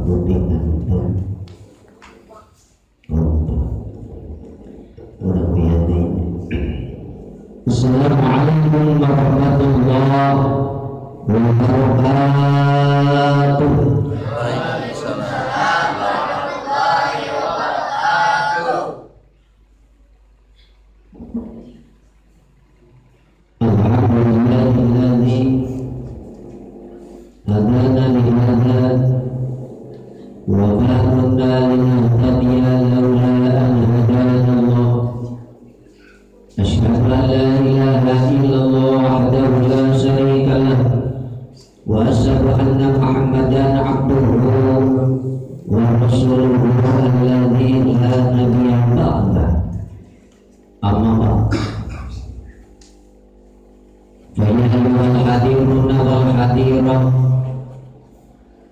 Kaputingan teh urang lihat deui. Assalamualaikum warahmatullahi wabarakatuh. Waalaikumsalam warahmatullahi wabarakatuh. Alhamdulillahilladzi hadana lihadza wa ma kunna linahtadiya laula an hadana Allah. Asyhadu an la ilaha illallah wahdahu la syarika lah wa asyhadu anna Muhammadan abduhu wa rasuluhu alladzi la nabiyya ba'da. Amma ba'd. Fa ya ayyuhal hadiruna wal hadirat,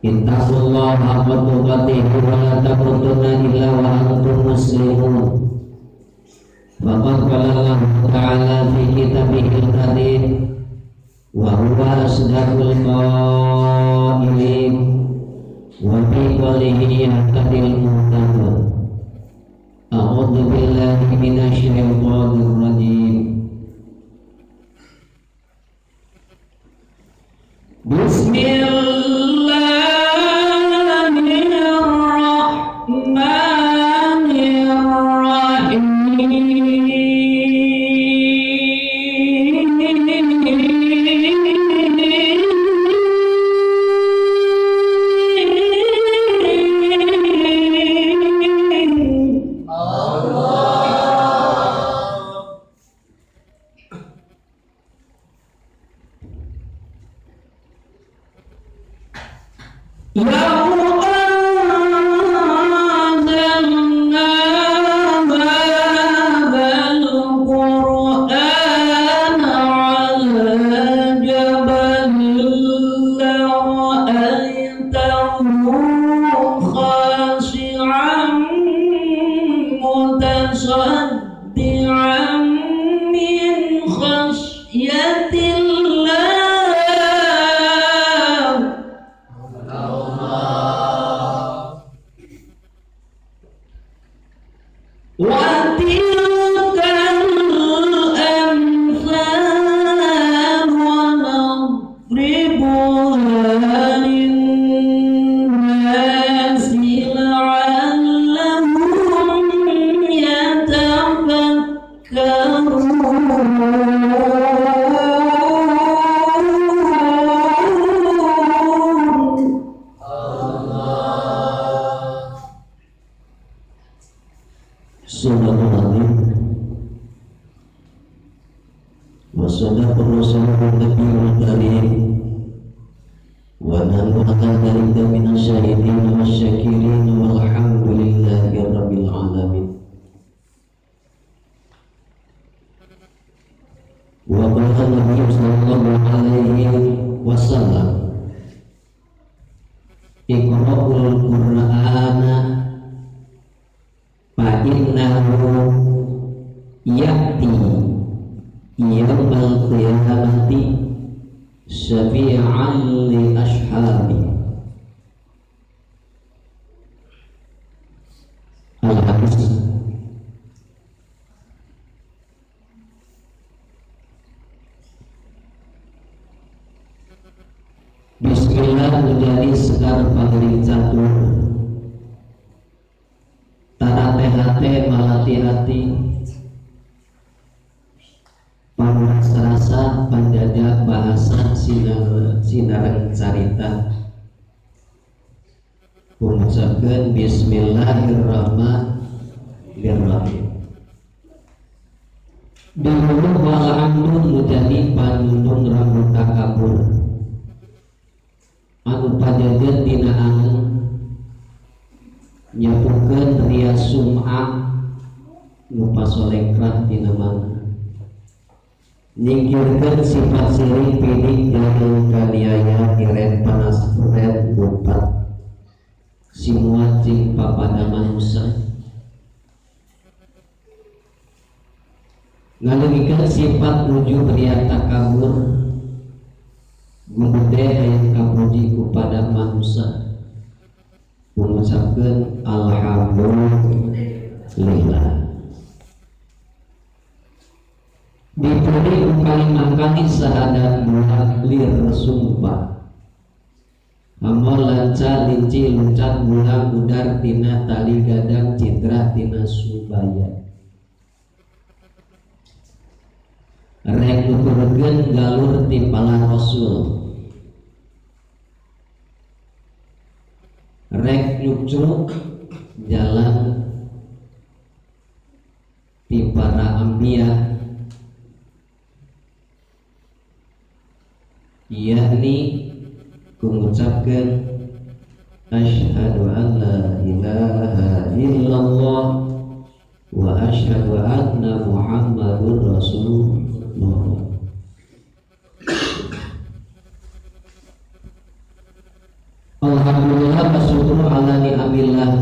ittaqullaha haqqa tuqatih wa la tamutunna illa wa antum muslimun. Faqad qala Allah ta'ala fi kitabihil karim wa huwa asdaqul qailin wa fi qawlihi yahtadil muhtadun. A'udzu billahi minasy syaithanir rajim. Bismillahirrahmanirrahim. Bismillah menjadi sekar paling catur tarate-hate malati-hati pangrasa-rasa panjaja bahasa sinareng carita mengucapkan bismillahirrahmanirrahim. Dahulu walhamdun menjadi panunung rambut takabur anu pajajan dina angen nyapukeun ria sum'a nu pasolengkrah dina mana nyingkirkeun sifat sirik pidik jahil kaniaya iren panas ren bupat simuat jeung papada manusia ngaleungikeun sifat nuju ria takabur gumede hayang kapuji kepada manusia. Mengucapkan alhamdulillah. Diberi kalimat kali sahadat bulat lir sumpah. Amol lanca linci loncat bulang udar tina tali gadang citra tina subaya. Rek nuturkeun galur ti pala rasul. Rek nyucruk jalan ti para anbiya, yakni mengucapkan asyhadu an la ilaha illallah wa asyhadu anna muhammadur rasulullah. Alhamdulillah bersyukur ala ni'amillah.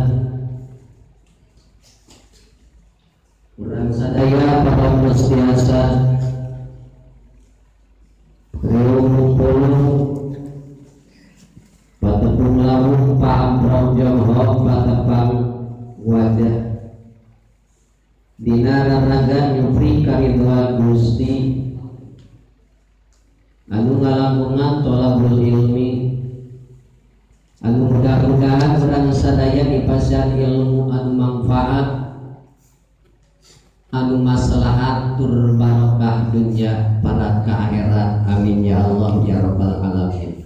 Urang sadaya pada biasa riung patepung lawung paamprong jonghok patepang wajah dina raraga nyupri karidhoan Gusti anu ngalangkungan tolabul ilmi anu mudah-mudahan urang sadaya dipasihan ilmu anu manfaat anu maslahat tur barokah dunya parat ka akhirat. Amin ya Allah ya rabbal alamin.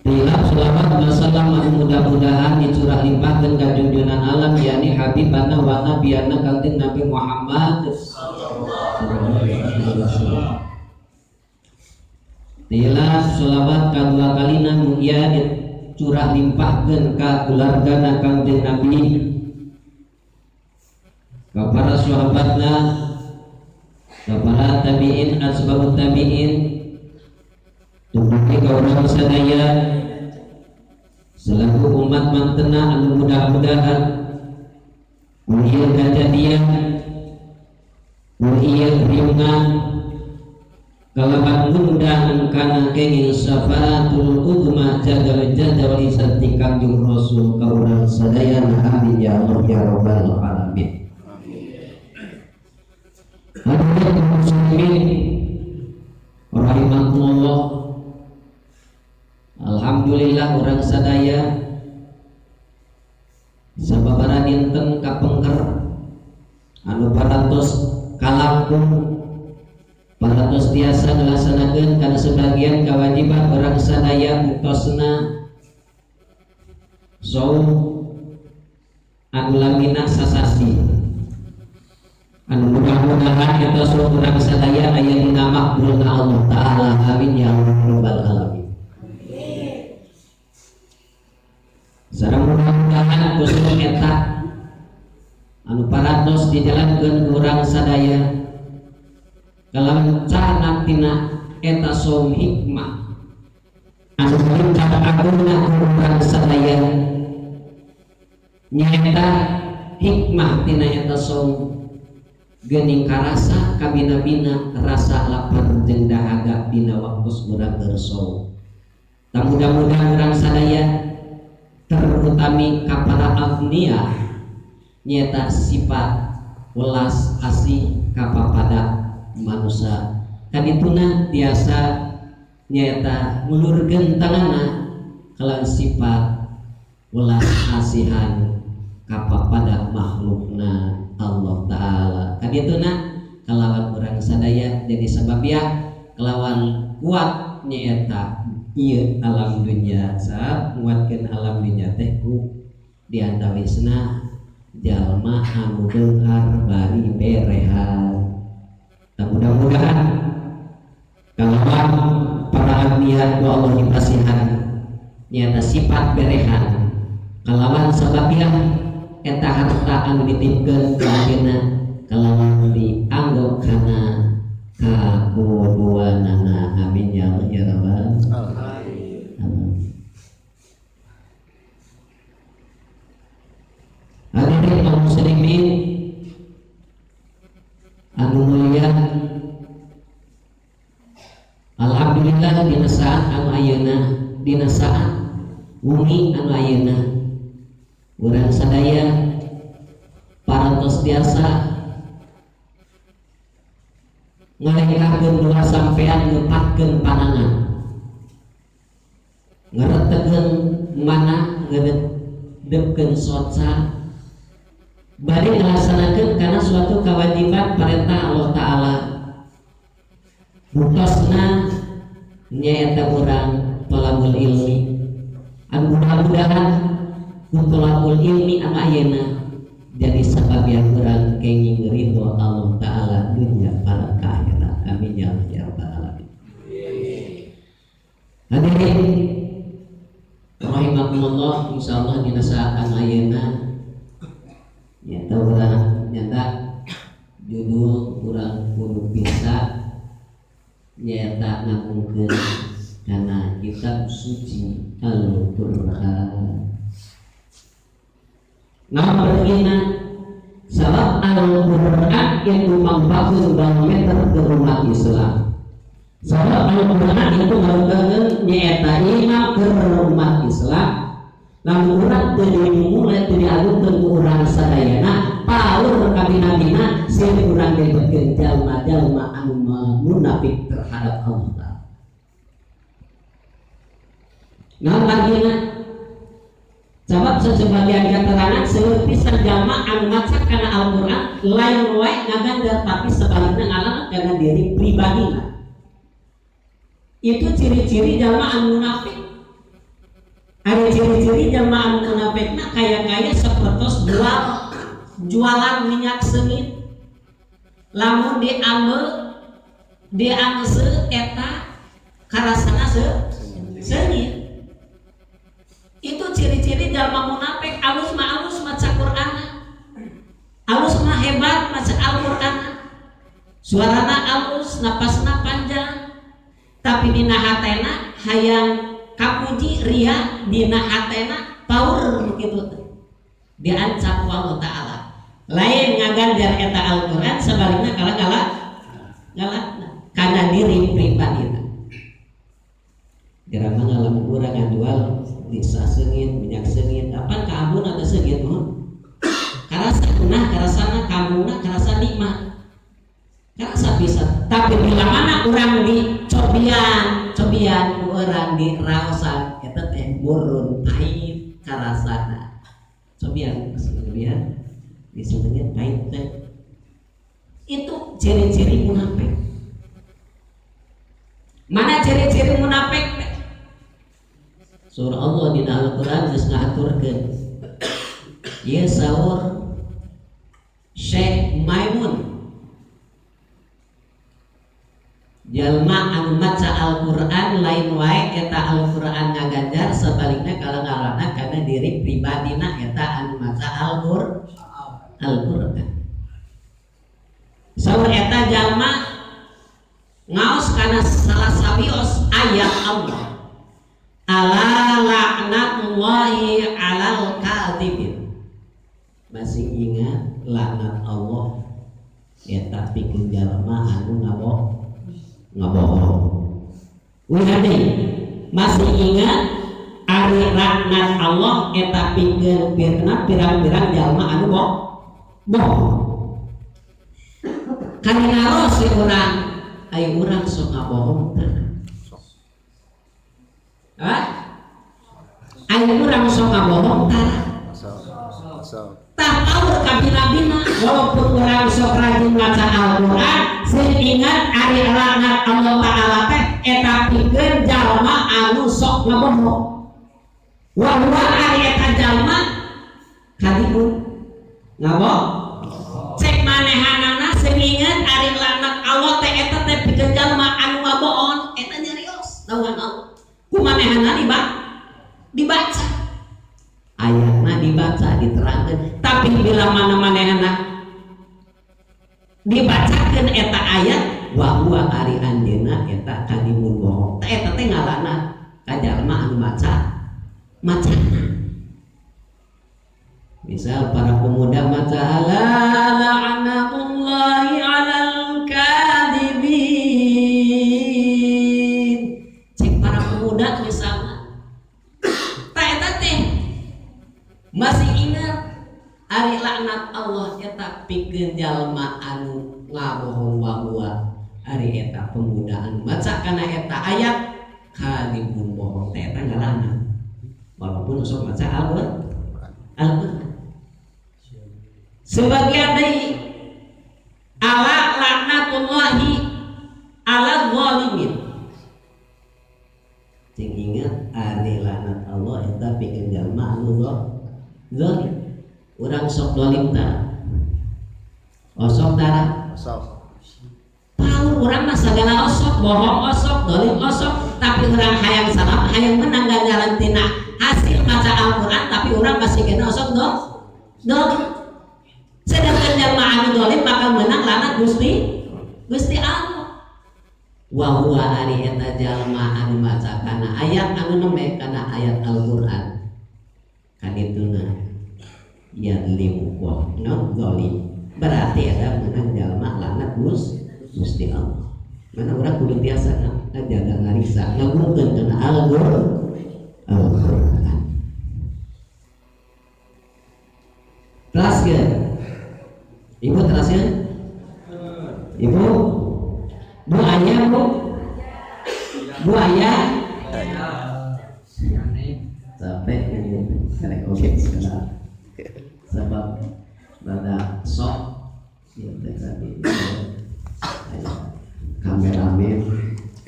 Tilap selamat masalam anu mudah-mudahan dicurah limpahkeun ka junjunan alam yakni habibana wa nabiyana kanjeng Nabi Muhammad sallallahu alaihi wasallam. Tilap selawat kadua kalina mugia curah limpahkeun ka keluargana Kangjeng Nabi, ka para sahabatna, ka para tabi'in asbabut tabi'in, tumugi ka urang sadaya selaku umat mantena anu mudah-mudahan ieu kajadian ieu riungan kalaban ngundang kana kenging syafaatul uzma jaga jaga walisati Kangjeng Rasul ka urang sadayana. Amin ya Allah ya rabbal alamin. Hadirin muslimin rahimakumullah. Alhamdulillah urang sadaya sababaraha dinten kapengker anu parantos kalangkung parantos biasa ngelaksanakeun kana sebagian kewajiban urang sadaya buktosna saum anu lamina sasasi anu mudah-mudahan eta saum urang sadaya aya dina makbulna Allah taala. Amin ya rabbal alamin. Sareng mudah-mudahan khusus eta anu parantos dijalankeun urang sadaya kalawan canak tina eta saum hikmah anu lincah agungna urang sadaya nyaeta hikmah tina eta saum geuning karasa kabina-bina rasa lapar jeung dahaga dina waktu urang keur saum. Tah mudah-mudahan urang sadaya terutami ka para agnia nyaeta sifat welas asih ka papada manusia kadituna tiasa nyaeta ngulurkeun tanganna kalawan sifat welas asihan kapapada makhlukna Allah taala. Kadituna kalawan urang sadaya jadi sababiah kalawan kuat nyaeta ieu alam dunya. Saat nguatkeun alam dunya teh ku diantawisna jalma anu beunghar bari berehan. Nah, mudah-mudahan kalawan para anbiya ku Allah dipasihan nyata sifat berehan kalawan sababiah eta harta anu dititipkeun ka ayeuna kalawan dianggo kana kakuduanana. Amin ya Allah ya rabbal alamin. Hadirin kaum muslimin anu mulia, alhamdulillah. Alhamdulillah dina saat anu ayeuna, dina saat wengi anu ayeuna urang sadaya parantos biasa ngalengkahkeun dua sampean ngepatkeun panangan, ngeretekeun mana, ngedepkeun soca bari ngalaksanakeun kana suatu kewajiban perintah Allah Ta'ala. Bukosna nyaeta urang tolabul ilmi, anu mudah-mudahan ku tolabul ilmi anu ayeuna jadi sabab yang urang kenging ridho Allah Ta'ala dunia para ke akhirat. Amin ya rabbal alamin. Hadirin rahimakumullah, insyaallah dina saat anu ayeuna nyata urang nyata judul urang kudu bisa nyata ngagungkeun kana kitab suci Al-Qur'an. Nah, begina sebab Al-Qur'an itu mangpakeun barometer ke umat Islam. Sebab Al-Qur'an itu mangpakeun nyaeta imam ke umat Islam. Lamun urang teu dimulai teu diagungkeun ku urang sadayana, paur kabina-bina sieun urang dibetkeun jalma-jalma anu munafik terhadap Allah Ta'ala. Nah, margina sebab sebagian keterangan seueur pisan jalma anu maca kana Al-Qur'an lain wae ngaganjar tapi sebaliknya ngalaman kana diri pribadina. Itu ciri-ciri jalma anu munafik. Ada ciri-ciri jalma anu munafikna kaya-kaya sapertos jualan minyak seungit. Lamun diambil diangse eta karasana seungit. Itu ciri-ciri jalma munafik. Alus mah alus maca Qur'an, alus mah hebat maca Al-Qur'an, suarana alus, napasna panjang, tapi dina hatena hayang kapuji ria, dina hatena paur kitu teh diancam ku Allah Ta'ala. Lain ngaganjar eta Al-Qur'an, sebaliknya kalah ngalah ngalahna kana diri pribadina. Gerama ngalamun urang ngajual disa seungit, minyak seungit, apa kaabun atau seungit mah karasa nah, karasana kamuna, karasa nikmat, karasa bisa. Tapi bila mana urang di cobian, cobian urang di raosan, eta teh murun pahit karasana. Cobian, cobian di seungit pahit teh. Itu ciri-ciri munafik. Mana ciri-ciri munafik? Surah Allah di Al-Qur'an geus ngaturkeun. Ieu saur Syekh Maimun jalma anu maca Al-Qur'an lain wae eta Al-Qur'an ngaganjar, sebaliknya kalau ngalana kana diri pribadina eta anu maca Al-Qur'an. Saur eta jalma ngaos kana salah sawios ayat Allah. Ala laknatullahi alal kadhibin. Masih ingat laknat Allah eta pikeun jalma anu ngabohong. Ulah masih ingat ari laknat Allah eta pikeun pirang-pirang jalma anu bohong. Karena si urang ayo urang sok ngabohong teh. Hah? Ayo urang sok ngabohong tara. Tak paur kabina-bina walaupun urang sok rajin maca Al-Qur'an, sing ingat ari laknat Allah Ta'ala teh eta pikeun jalma anu sok ngabohong. Wa huwa ari eta jalma kadibun ngabohong. Cek manehanana sing ingat ari laknat Allah teh eta teh pikeun jalma anu ngabohong, eta nyarios nawan Allah. Kumanehana dibaca ayatna dibaca diterangkan, tapi bila mana manehana dibacakeun eta ayat wa huwa ari anjeunna eta kadimun bohong. Teh eta teh ngalana ka jalma anu maca macana. Misal para pemuda maca ala la'natullahi 'alal kadhibin. Pemuda misalnya tak eta teh masih ingat ari laknat Allah eta pikeun jalma anu ngabohong wa huwa ari eta pemuda anu maca kana eta ayat kadibun bohong teh eta ngalaknat walaupun sok maca Al-Qur'an. Sebagian deui ala laknatullahi ala zalimin. Cing ingat ari laknat Allah eta pikeun jalma anu zalim. Urang sok dolim tara. Osok tara? Osok. Tahu urang mah sagala osok, bohong osok, dolim osok, tapi urang hayang salam, hayang menang ganjaran tina hasil maca Al-Qur'an, tapi urang masih kena osok dolim. Sedangkan jalma anu dolim bakal menang laknat Gusti Allah. Wa huwa ari eta jalma anu maca kana ayat anu nembe kana ayat Al-Qur'an. Kadituna yadlimu wa zalim. Berarti ada menang jalma laknat Gusti Allah. Mana urang kudu tiasa ngajaga ngariksa ngagungkeun kana Al-Qur'an. Teraskeun. Ibu teraskeun? Ibu? Bu ayah bu? Bu ayah? Sampai karek oge sekarang. Sebab rada sok ieu teh tadi kameramen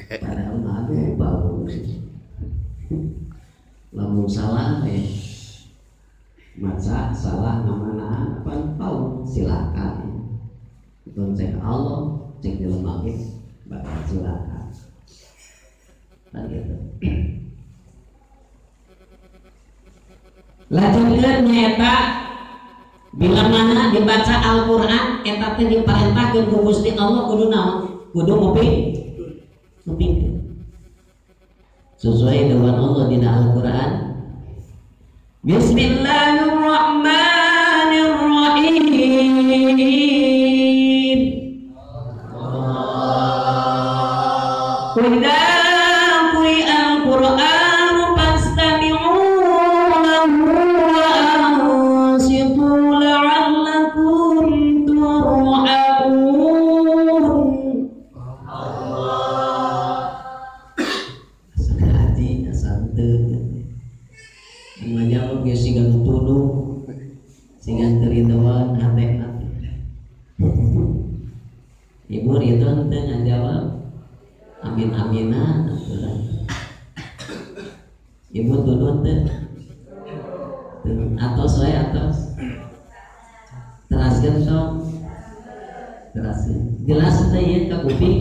padahal mah aduh bau lamun salah maca salah ngamanaan pan bau silakan itu cek Allah cek jelema ge bakal silakan kan gitu. Lanjutkeun nyaeta bila mana dibaca Al-Qur'an eta teh diparentahkeun ku Gusti Allah kudu naon? Kudu ngupingkeun. Sesuai dengan Allah dina Al-Qur'an. Bismillahirrahmanirrahim. Idza quri'a al-Qur'anu fastami'u lahu wa ansitu la'allakum turhamun. Allah. Asa ngaji asa teu. Ngajawab ge siga nu tunduh, siga teu ridhoan hatena. Ibu ridho teu ngajawab. Amin amina aturan. Ibu tunduh teu? Atos wae atos. Teraskeun sok. Teraskeun. Jelas teh ieu ka kuping?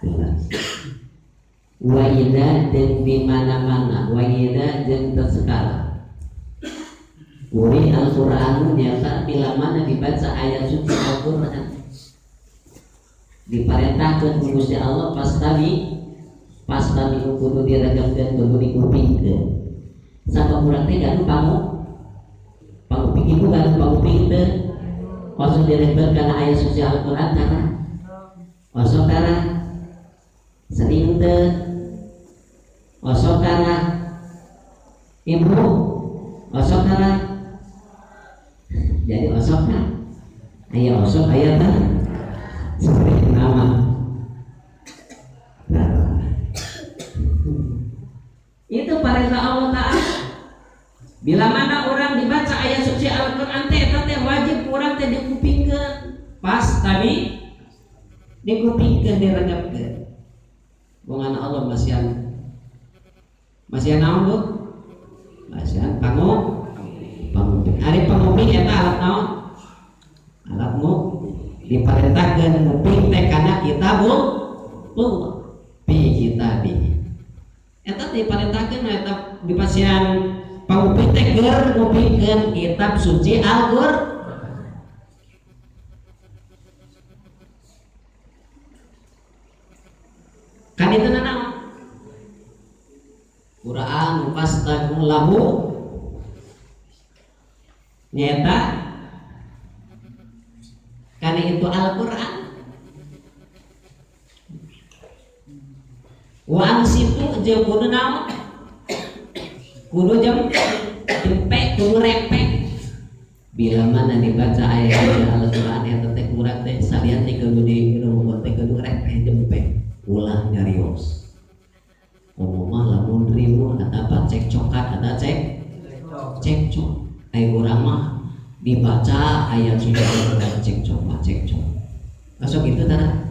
Jelas. Wa idza jeung di mana-mana, wa idza jeung tersekala. Uri Al-Qur'anu nyata bila mana dibaca ayat suci Al-Qur'an. Diparentahkeun ku Gusti Allah pastami kudu diregemkeun kudu dikupingkeun. Sabab urang teh gaduh panguping ibu gaduh panguping teh. Osok diregemkeun kana ayat suci Al-Qur'an tara. Osok tara sering teh. Osok tara ibu osok tara. Jadi osok tah aya osok aya tah seperti nama. Nah, itu perintah Allah Ta'ala. Bila mana orang dibaca ayat suci Al-Qur'an teh eta teh wajib urang teh dikupingkeun. Pas tadi dikupingkeun diregepkeun. Bongan Allah masihan naon Bu? Masihan panguping. Ari panguping eta alat naon? Alat diparentahkeun nguping teh kana kitabul fi kitabi. Eta diparentahkeun eta dipasihan panguping teh keur ngupingkeun kitab suci Al-Qur'an. Kan itu naon? Quran fastami'u lahu nyata karena itu Al-Quran. Wa ansitu jeung kudu naon? Kudu jempe, kudu repek. Bila mana dibaca ayat Al-Qur'an eta teh kurang teh salian teh kudu di teh kudu repek jempe, ulah nyarios. Komo mah lamun riweuh atawa cekcokan atawa cekcok. Ai urang mah dibaca ayat suci Al-Qur'an cekcok mah cekcok. Masuk itu tara?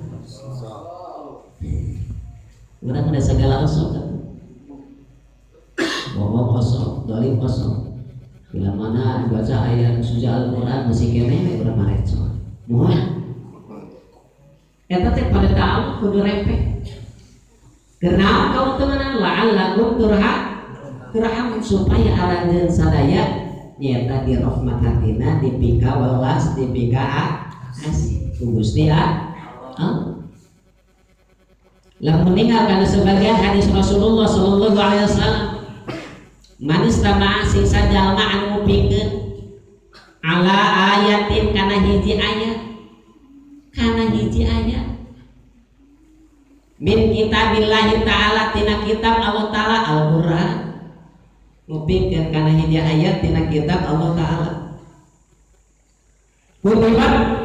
Urang ada segala osok kan? Ngomong osok, dolim osok. Bila mana dibaca ayat suci Al-Qur'an masih keneh urang marecok. Moal. Eta teh pada tahu kudu repek. Kenapa kauntungan la'allakum turhamun supaya aranjeun sadaya nyata di rahmat hatina dipika welas dipika asih ku Gusti Allah. Lamun ninggal kana sebagian hadis Rasulullah sallallahu alaihi wasallam manis tama'a sing sajalma anu ngupikeun ala ayatin kana hiji ayat min kitabillahi ta'ala tina kitab Allah ta'ala Al-Qur'an ngupikeun kana hiji ayat tina kitab Allah ta'ala kutibat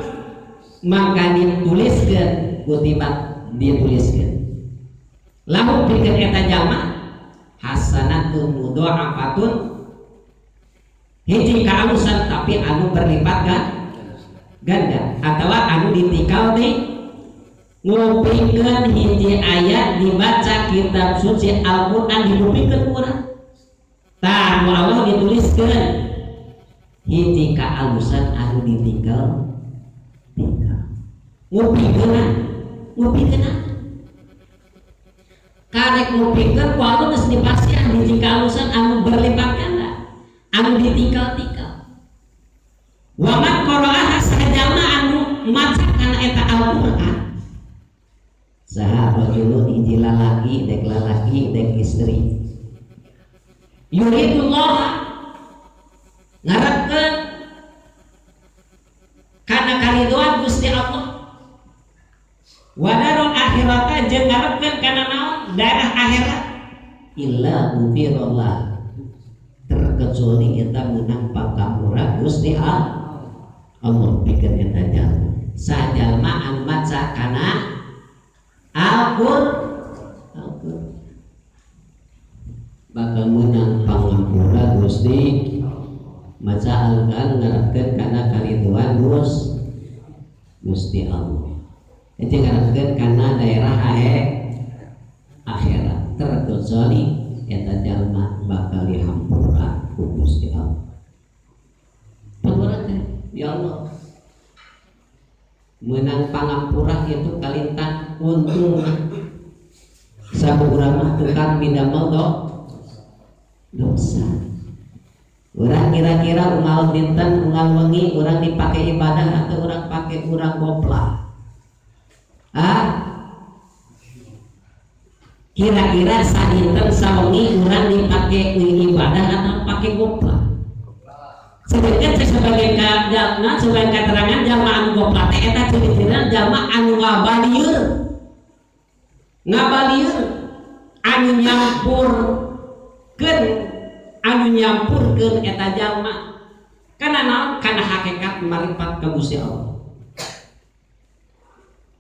maka dituliskeun kutibat dituliskeun lamun pikeun eta jalma hasanatun mudha'afatun hiji kaalusan tapi anu berlipat ganda atawa anu ditikal di ngupikeun hiji ayat dibaca kitab suci Al-Qur'an dikupikeun urang tah ku Allah dituliskeun hiji kaalusan anu ditinggal tinggal ngupikeun karek ngupikeun ku Allah geus dipasihan hiji kaalusan anu berlipat ganda anu ditinggal-tinggal wa man qara'aha sajalma anu maca kana eta Al-Qur'an saha rajulun hiji lalaki dek lalaki dek istri yuridullah ngarepkeun kana karidoan Gusti Allah wa darul akhirata jeung ngarepkeun kana naon daerah akhirat illa ghufirallah terkecuali eta meunang pangkampura Gusti Allah pikeun eta jalma sajalma anu maca kana Al-Qur'an bakal menang pangampura Gusti maca Al-Qur'an ngarepkeun kana kariduan Gusti Allah itu ngarepkeun kana daerah akhirat terkecuali eta jalma bakal dihampura ku Gusti Allah. Pangampura teh ya Allah menang pangampura itu kalintang untung sabu urang mah tukang midamel dosa. Urang kira-kira unggal dinten unggal wengi urang dipakai ibadah atau urang pakai urang goplah? Ah? Kira-kira sadinten sawengi urang dipakai ibadah atau pakai goplah? Sedangkan sebagai sebagai keterangan jalma anu goplah teh eta ciri-cirina jalma anu ngabalieur anu nyampurkeun eta jalma kana naon kana hakikat maripat ka Gusti Allah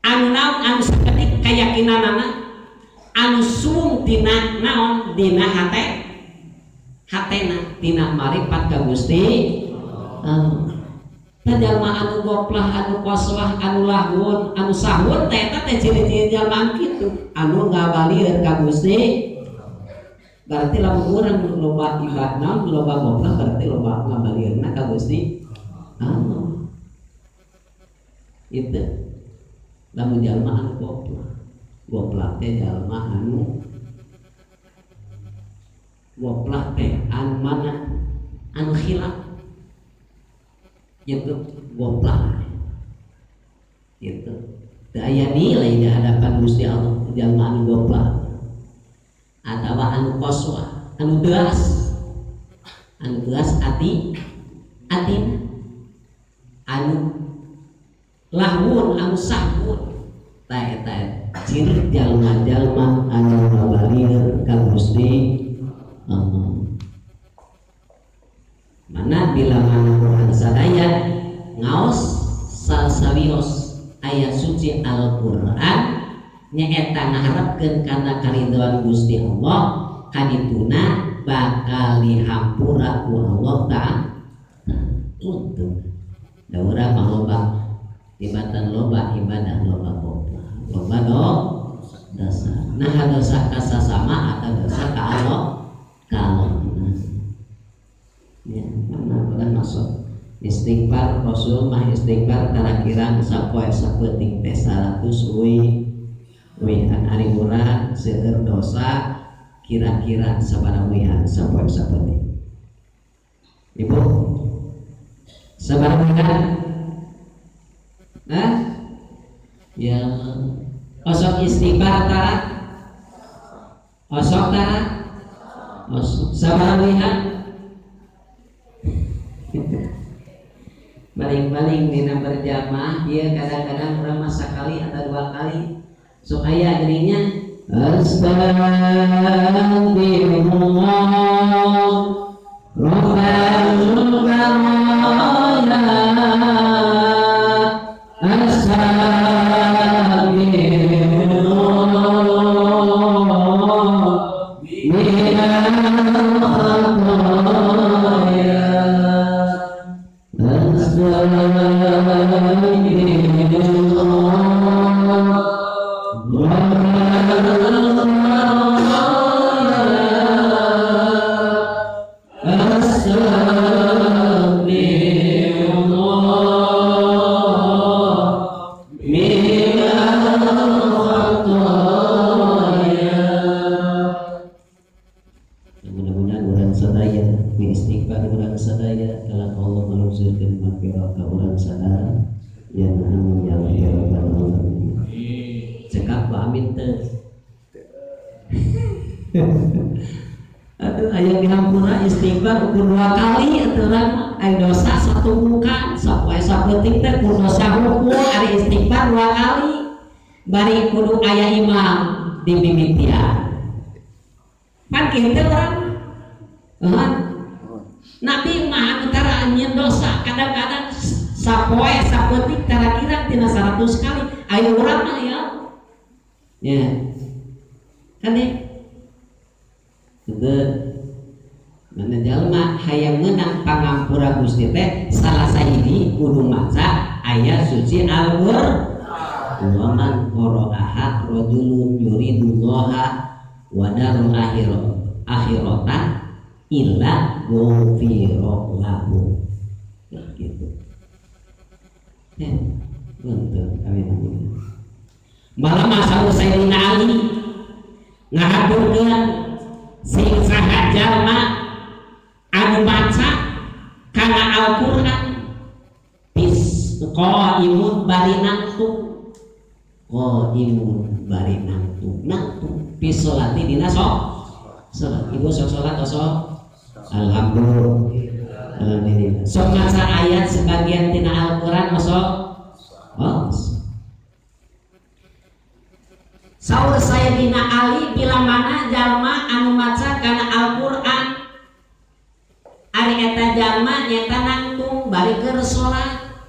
anu naon anu sakedik kayakinanana anu suung tina naon dina hatena tina maripat ka Gusti Allah. Tah jalma anu goplah anu koswah anu lahun anu sahun teh eta teh ciri-ciri jalma kitu anu ngabalieun ka Gusti. Berarti lamun urang loba ibadah loba goplah berarti loba ngabalieunna ka Gusti Allah. Itu lamun jalma anu goplah goplah teh jalma anu goplah teh anu mana anu khilaf itu goplah itu teu aya nilai di hadapan Gusti Allah jalma anu goplah atawa anu koswa anu teas ati atina anu lahun anu sahun tah eta Ciri jalma-jalma anu ngabalir ka Gusti Allah. Mana bila mana urang sadaya ngaos salsawios ayat suci Al-Qur'an nyaeta ngaharepkeun kana karidhoan Gusti Allah kadituna bakal dihampura ku Allah Ta'ala. Untung da urang mah loba tibatan loba ibadah loba pola loba dosa. Nah dosa ka sasama atau dosa ka Allah ka Allah. Ya, mana orang masuk istighfar Rasul mah istighfar kira-kira sapoe sapenting teh 100 uih uihan ari urang seueur dosa kira-kira sabaraha uihan sapoe sapenting. Ibu sabaraha uihan? Hah? Ya osok istighfar tara? Osok tara? Osok sabaraha uihan? Paling-paling dina berjamaah dia kadang-kadang urang mah sakali atau dua kali sok aya geuning nya astagfirullah rabbal baraya astagfirullah minal khataya. Mudah-mudahan urang sadaya istighfar urang sadaya kalau Allah maluzurkeun magfirah ka urang sadaya. Ya amin ya rabbal alamin. Cekap ku amin teu. Aduh aya dihampura istighfar ukur dua kali atuh urang aya dosa satu muka sapoe sapenting teh kudu dosa hukum ari istighfar dua kali bari kudu aya imam di mimitian. Pan kieu teh urang. Nabi mah anu tara nyieun dosa kadang-kadang sapoe sapetik tara-kira tina 100 kali ayo urang mah ya. Ya. Kan ya? Teu mana jalma hayang meunang pangampura Gusti teh salah sahiji kudu maca ayat suci Al-Qur'an. Wa man qara'aha rajulun yuridullaha wa darul akhirata illa ghufira lahu. Nah, gitu. Ya, untuk amin amin. Malah masa Sayyidina Ali ngahaturkeun sing saha jalma anu maca kana Al-Qur'an bis qaimun bari nangtung qaimun bari nangtung nangtung bis salati dina sok salat. Ibu sok salat osok alhamdulillah. Alhamdulillah. Sok maca ayat sebagian tina Al-Qur'an osok. Oh. Saur Sayyidina Ali bila mana jalma anu maca kana Al-Qur'an ari eta jalma nyata nangtung bari keur salat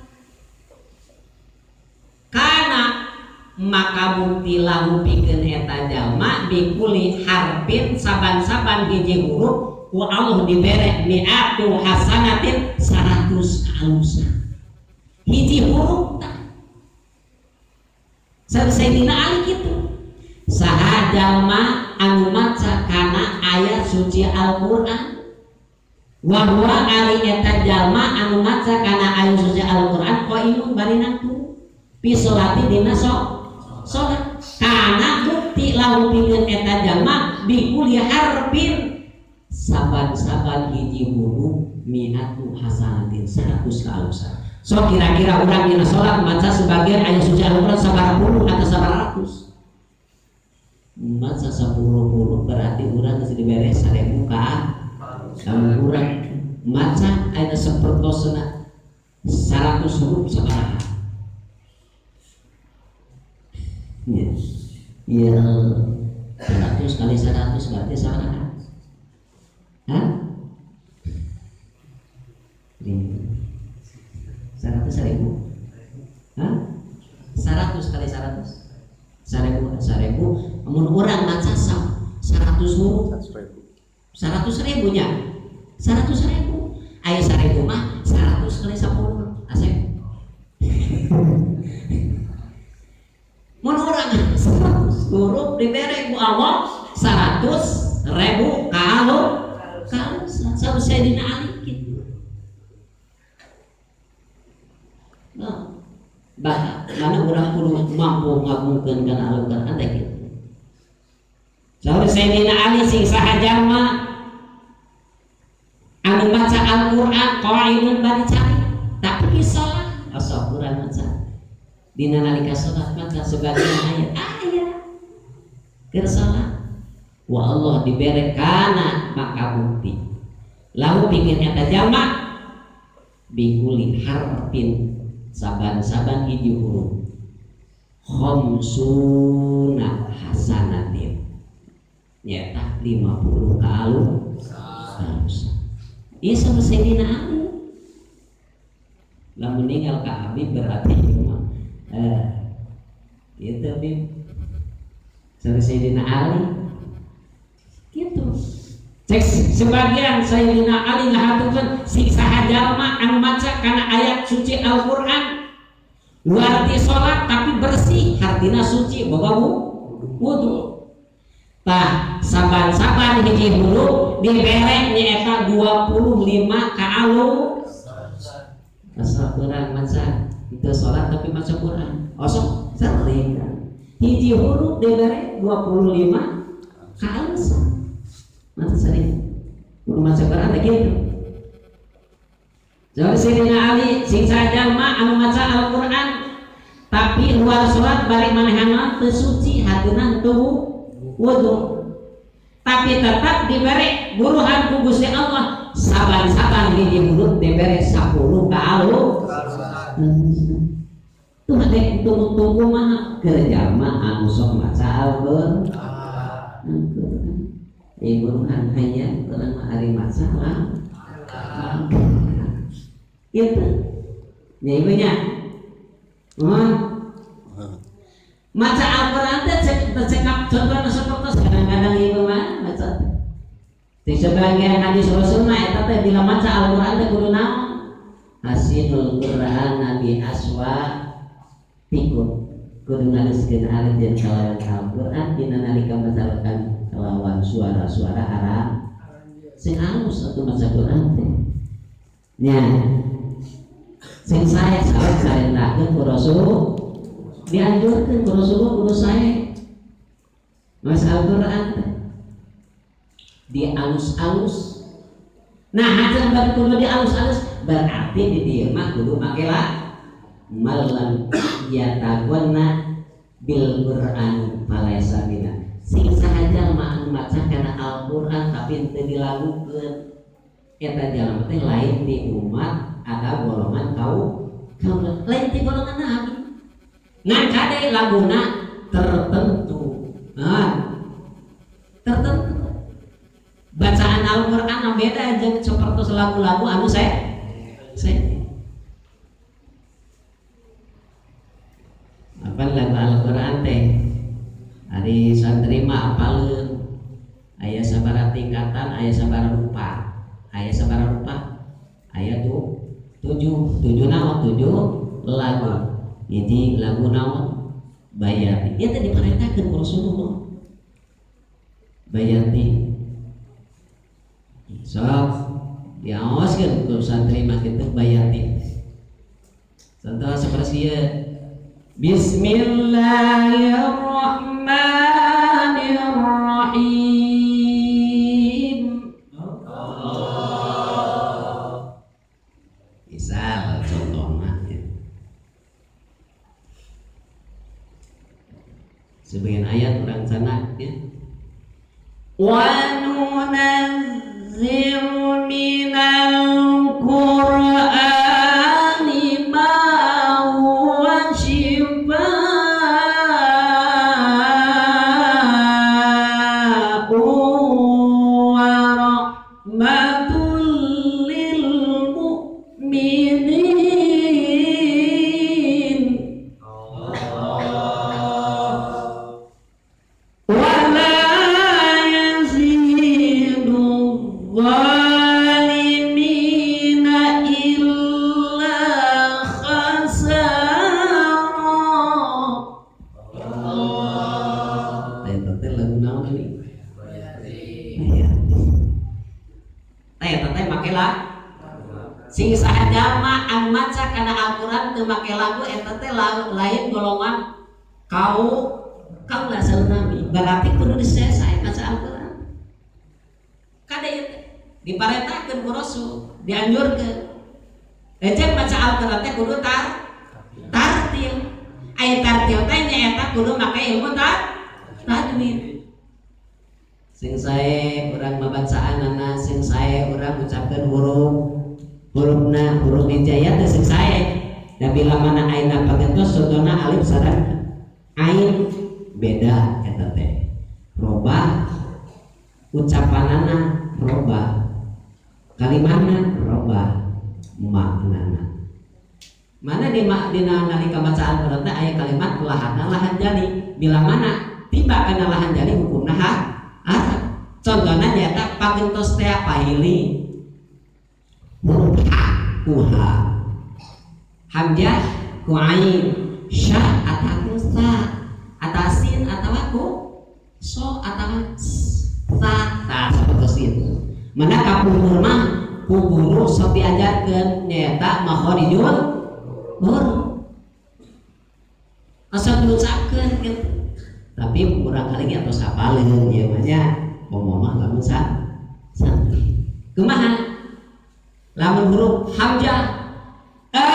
kana maka bukti lahu pikeun eta jalma bikuli harfin saban-saban hiji huruf ku Allah dibere mi'atu hasanatin 100 kaalusan hiji huruf tah. Sayyidina Ali kitu saha jalma anu maca kana ayat suci Al-Qur'an wa huwa ari eta jalma anu maca kana ayat suci Al-Qur'an qaimun bari nangtung fi sholati dina salat kana bukti lahu pikeun eta jalma bikuli harfin saban-saban hiji huruf mi'atu hasanatin 100 kaalusan. So kira-kira urang dina salat maca sebagian ayat suci Al-Qur'an sabaraha puluh atau sabaraha ratus. Maca 10 huruf berarti urang geus dibere 1000 ka urang maca aya sapertosna 100 huruf sabaraha. Yes. Ya 100 kali 100 berarti sabaraha? Hah? 100.000. Hah? 100 kali 100 1000, 1000. Mun urang maca 100 huruf 100.000 nya. 100.000. Aya 1000 mah 100 kali 10 asep. Mun urang 100 huruf dibere ku Allah 100.000 kalau kalau saur Sayyidina Ali kitu. Nah, bahkan mana urang kudu mampu ngagungkeun kana Al-Qur'an teh kitu. Saur Sayyidina Ali sing saha jalma anu maca Al-Qur'an qaidun bari cari tapi salat asa urang maca dina nalika salat maca sebagian ayat aya keur salat wa Allah dibere kana maka bukti lahu pikeun eta jalma bikuli harfin saban-saban hiji huruf khamsuna hasanatin nyaeta 50 kalu halusan. Ieu sama Sayyidina Ali lamun meninggal ka Habib berarti mah ieu teh Habib sama Sayyidina Ali gitu. Cek sebagian Sayyidina Ali ngahaturkeun sing saha jalma anu maca kana ayat suci Al-Qur'an luar ti salat tapi bersih hartina suci boga wudu. Tah saban-saban hiji huruf dibere nyaeta 25 ka alu asa urang maca teu salat tapi maca Quran. Osok sering hiji huruf dibere 25 ka alusan. Masa sering kudu maca Quran teh kitu. Jadi Sayyidina Ali sing sajalma anu maca Al-Qur'an tapi luar salat bari manehna teu suci hatina teu wudu. Tapi tetap diberi buruhan ku Gusti Allah saban-saban hiji huruf dibere 10 ka alu. Tuh dek tunggu-tunggu mah keur jalma anu sok maca Al-Qur'an. Ibu buruhan hayang urang mah ari maca lah. Gitu. Nya ibu nya. Maca Al-Qur'an teh cekap contohna sapertos kadang-kadang ibu mah maca. Di sebagian hadis Rasul mah eta teh bila maca Al-Qur'an teh kudu naon? Hasinul Qur'an nabi aswa tikum. Kudu ngaleuskeun alit kalawan Al-Qur'an dina nalika maca kalawan suara-suara Arab sing alus atuh maca Qur'an teh. Nya sing sae sae sarenakeun ku Rasul dianjurkeun ku Rasulullah kudu sae maca Al-Qur'an teh dialus-alus. Nah hajar bari kudu dialus-alus berarti di dieu mah kudu make la malam yatagonna bil Qur'an falaisa minna. Sing saha jalma anu maca kana Al-Qur'an tapi teu dilagukeun eta jalma teh lain ti umat atau golongan kaum lain ti golongan nabi. Ngan kade laguna tertentu. Nah, tertentu. Bacaan Al-Qur'an beda jeung sapertos lagu-lagu anu saya apa lagu Al-Qur'an teh ari santri mah apaleun aya sabaraha tingkatan aya sabaraha rupa aya sabaraha rupa aya tuh 7 7 naon 7 lagu jadi lagu naon bayati ieu teh diperintahkeun ku Rasulullah bayati sok diaoskeun ku santri mah kitu bayati contoh saperti ieu Bismillahirrahmanirrahim. Allah. Misal contohnya ya. Sebagian ayat urang sana ya. Wa nunazzilu minal Qur'ani ma huwa shifaa'un make lagu. Sing saha jalma anu maca kana Al-Qur'an teu make lagu eta teh lain golongan kau kaula saur Nabi. Berarti kudu disesai maca Al-Qur'an. Kade ieu teh diparentahkeun ku Rasul, dianjurkeun. Ejek maca Al-Qur'an teh kudu tartil. Aya tartil teh nyaeta kudu make ilmu tajwid. Sing sae urang mabacaanana, sing sae urang ucapkeun huruf hurufna huruf hijayah teh sing sae. Da bila mana aina pagentos contohna alif sareng ain beda eta teh. Robah ucapanana robah, kalimahna robah, maknana. Mana di dina nalika maca Al-Qur'an teh aya kalimat lahanna lahan jali. Bila mana tiba kana lahan jali hukumna haram. Contohna nyaeta pagentos teh pahili. Huruf ha ku ha, hamzah ku ain, sya atawa sa, atasin atawa ku so atawa sa, tah sapertos itu. Mana kapungkur mah ku guru sok diajarkeun nyaeta makharijul huruf. Asa diucapkeun kitu. Tapi kurang kali ge atos hafaleun ieu mah nya, komo mah lamun santri. Kumaha? Lamun huruf hamzah a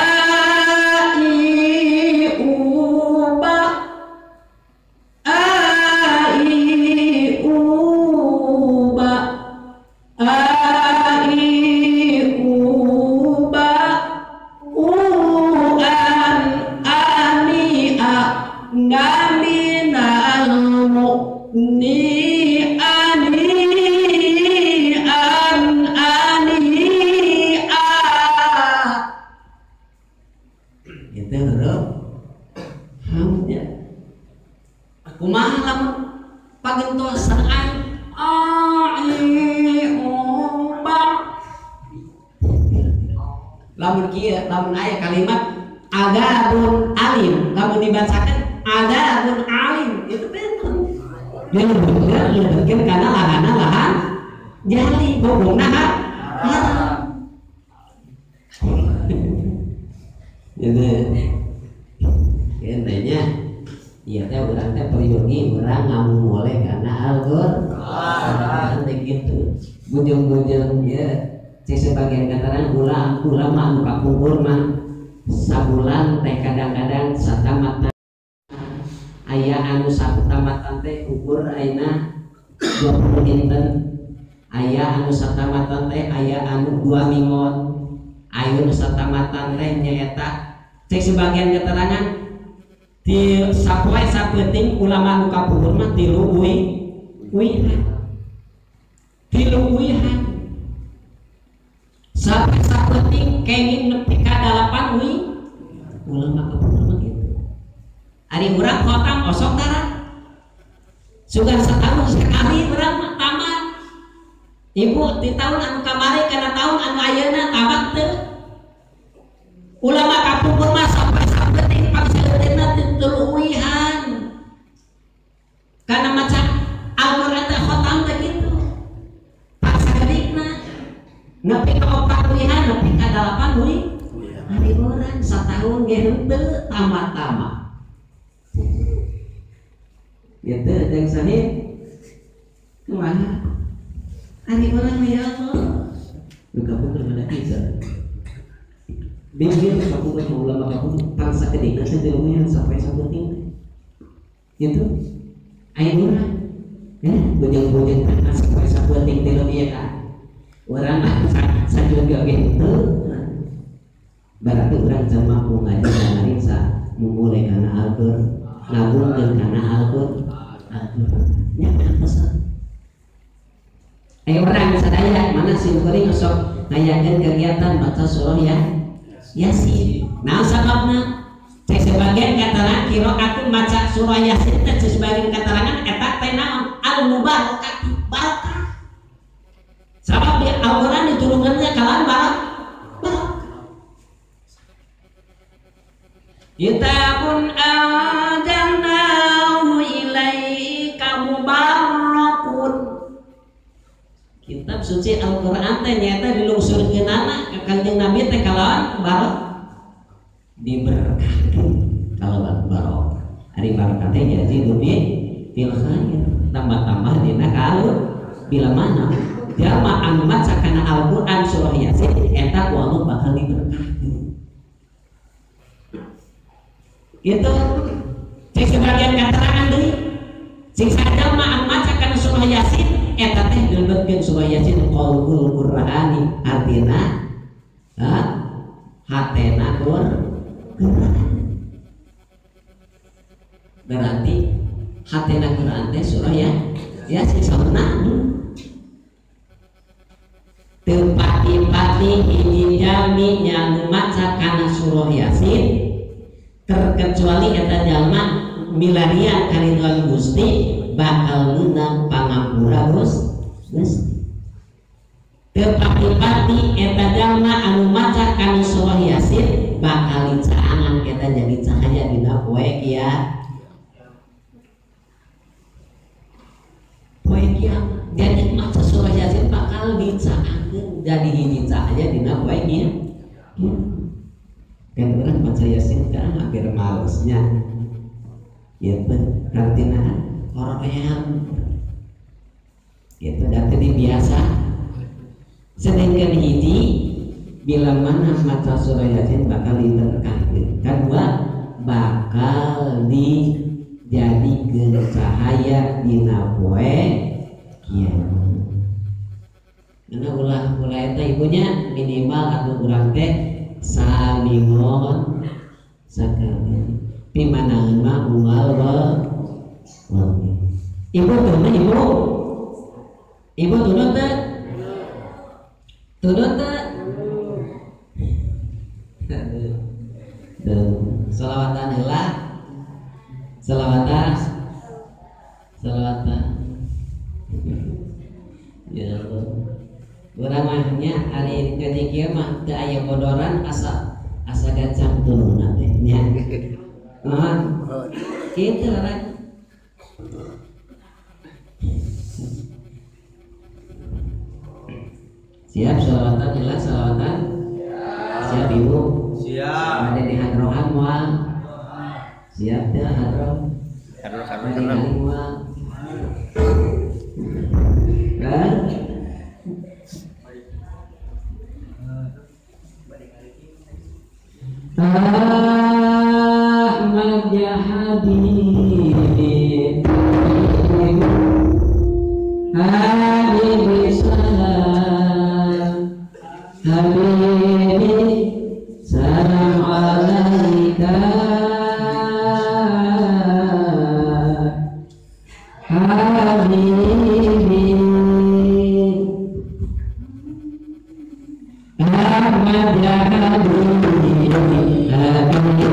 i u ba, a i u ba, a i u ba, u an ani a ngaminal mu'ni ani an ani. Itu huruf hamzah. Kumaha lamun pagentos sareng ain a i u ba. Lamun kieu, lamun aya kalimat adabun alim, lamun dibacakan adabun alim itu benten. Dia lebetkeun kana lahana lahan jali, hukumna haram. Gitu. Intinya ieu teh urang teh peryogi urang ngamumule kana Al-Qur'an teh kitu. Bujung-bujung ieu cek sebagian kataran ulama anu kapungkur mah sabulan teh kadang-kadang satamatan aya anu satamatan teh ukur ayeuna 20 dinten, aya anu satamatan teh aya anu 2 minggon, aya anu satamatan teh nyaeta cek sebagian keterangan di sapoe sapenting ulama nu kapungkur mah tilu uihan, tilu uihan sampai sapenting kenging nepi ka 8 ui ulama kapungkur mah kitu. Ari urang khotam osok tara sugan setahun sekali urang mah tamat. Ibu di tahun anu kamari kana tahun anu ayeuna tamat teu. Ulama kapungkur mah sampai sapenting pangsaleuteuna tilu uihan. Kana maca Al-Qur'an teh khotam teh kitu. Pangsagedikna nepi ka 4 uihan nepi ka 8 ui. Ari urang satahun ge henteu tamat-tamat. Gitu jeung sahih kumaha? Ari urang ya Allah. Nu kapungkur mah bisa. Bimbing kapungkur mah ulama kapungkur pangsakedikna teh tilu uihan sampai sapenting. Gitu. Aya urang ya bujang-bujang tanah sampai sapenting tilu ieu ka. Urang sajuga ge henteu. Berarti urang can mampu ngaji ngariksa mumule kana Al-Qur'an, ngagungkeun kana Al-Qur'an. Nya pantesan. Ayo urang sadaya mana sim kuring sok ngayakeun kegiatan maca surah ya Yasin. Nah sababna cek sebagian kataran qiraatun maca surah Yasin teh cek sebagian keterangan eta teh naon al mubarakati barakah. Sabab di Al-Qur'an diturunkannya kalan barakah. Kitabun anzalnahu ilaika mubarakun. Kitab suci Al-Qur'an teh nyaeta dilungsurkeunana ka Kangjeng Nabi teh kalawan barokah diberkahkeun kalawan barokah. Ari barokah teh jadi lebih fil khair, tambah-tambah dina kalau bila mana jalma anu maca kana Al-Qur'an surah Yasin eta ku Allah bakal diberkahkeun. Gitu. Cek sebagian katerangan deui. Sing sajalma anu maca kana surah Yasin eta teh dilebetkeun surah Yasin qalbul Qur'ani artina hatena Qur'an. Berarti hatena Qur'an teh surah ya Yasin saurna teu pati-pati hiji jalmi nya maca kana surah Yasin terkecuali eta jalma milarian karidhoan Gusti bakal meunang pangampura Gusti. Teu pati-pati eta jalma anu maca kana surah Yasin bakal dicaangan eta jadi cahaya dina poe kiamat. Poe kiamat jadi maca surah Yasin bakal dicaangan jadi hiji cahaya dina poe kiamat. Kan urang maca Yasin kan hampir malesnya. Ya artinya orang yang itu dan biasa. Sedangkan hiji bila mana maca surah Yasin bakal diberkahkeun. Kedua bakal dijadikeun cahaya dina poe kiamat. Karena ulah eta ibunya minimal atuh urang teh samingon sakali. Pimanangan mah unggal wengi. Ibu tunut ibu. Ibu tunut teh? Tunut teh? Selawatan heula. Selawatan. Selawatan. Ya Allah. Urang mah nya ari ngaji kieu mah teu aya bodoran asa gancang tununa teh nya. Nuhun. Kitu urang. Siap selawatan heula selawatan? Siap ibu? Siap. Ada di hadrohan moal? Siap teu hadroh? Hadroh moal. Kan? Ahmad ya Habibi, Habibi salam, Habibi salam alaika, Habibi Ahmad ya Habibi, Habibi.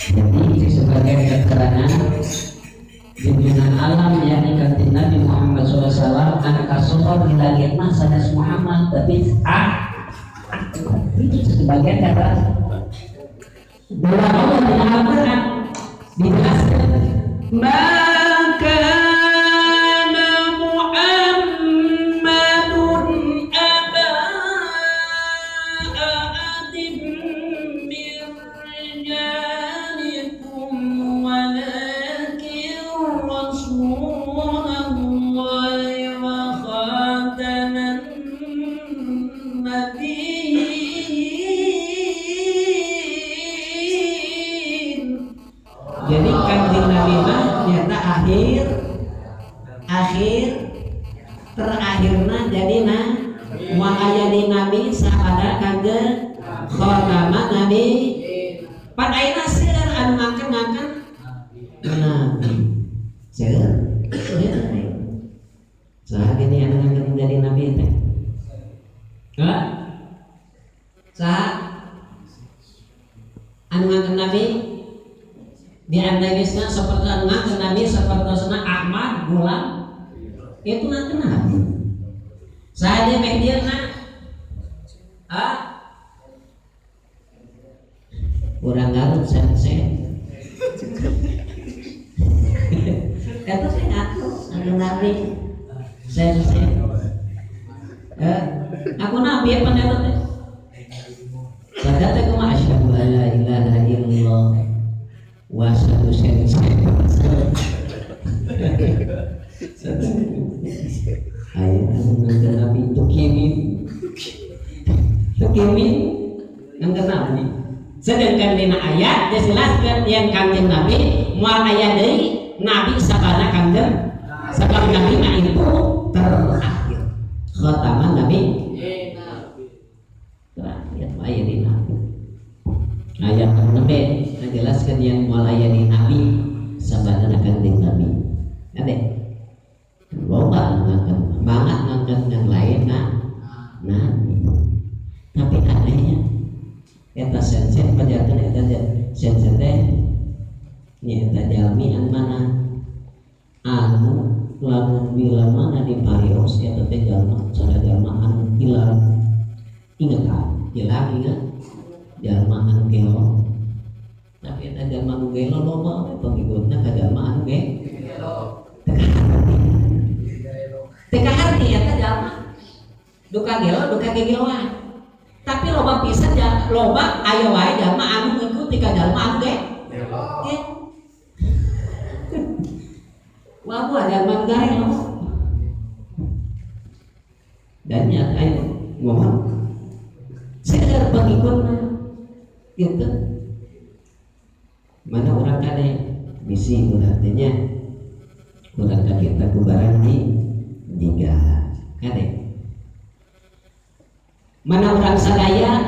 Jadi sebagai keterangan junjungan alam yakni kanjeng Nabi Muhammad SAW anak kasohor di langit mah sanes Muhammad tapi itu sebagian kata bahwa Allah di Al-Quran dijelaskan maka Muhammadun aba ahadin min rijalikum walakin rasulullahi wa khataman nabiyyin. Jadi kanjeng Nabi mah nyata akhir terakhirna jadi na moal aya di nabi sapada kanjeng khataman nabi. Pan ayeuna seueur anu ngangken-ngangken nabi. Seueur. Saha gini anu ngangken jadi nabi teh? Hah? Saha anu ngangken nabi? Di antawisna seperti anu ngangken nabi sapertosna Ahmad Gulam itu ngangken nabi. Saha dia meh dieu na? Ah? Urang Garut sen-sen. Eta saya ngaku anu nabi sen-sen. Aku nabi apa eta teh? Padahal teh kumaha asyhadu an la ilaha illallah wa asyhadu sen-sen. Ayo anu ngangken nabi itu kimi. Itu kimi ngangken nabi. Sedangkan dina ayat dijelaskan yang kanjeng Nabi moal aya deui nabi sabana kanjeng sebab nabi mah itu terakhir khataman nabi terakhir aya di nabi ayat nembe ngajelaskeun yang moal aya di nabi sabana kanjeng Nabi ade loba ngangken banget ngangken yang lain nah nabi tapi anehnya eta sensen pajarkeun eta sensen teh nyaeta jalmi anu mana anu lamun bila mana diparios eta teh jalma cara jalma anu hilang ingetan hilang inget jalma anu gelo tapi eta jalma anu gelo loba we pengikutna ka jalma anu gelo teu kaharti eta jalma duka gelo duka gegeloan tapi loba pisan loba aya wae jalma anu ngikuti ka jalma anu ge wah buah jalma gelo dan nyata ayo ngomong seueur pengikutna gitu mana urang kade bisi urang teh nya urang ka kita ku barang di jiga kade mana orang sadaya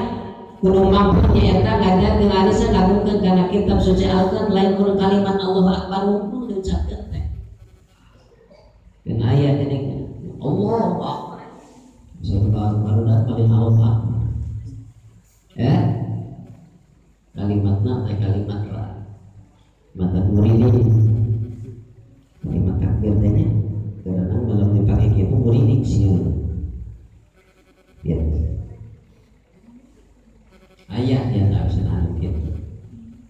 kudu mampu nyaeta ngajarkeun alisa ngagungkeun kana kitab suci Al-Qur'an lain kudu kalimat Allahu Akbar wungkul diucapkeun teh. Dan aya geuning Allahu Akbar. Surah barudak paling Allahu Akbar. Ya. Kalimatna teh kalimat lah. Mata muridin. Kalimat takbir teh nya kadang dalam dipake kitu muridin sieun. Gitu. Ayah dia tak bisa anu gitu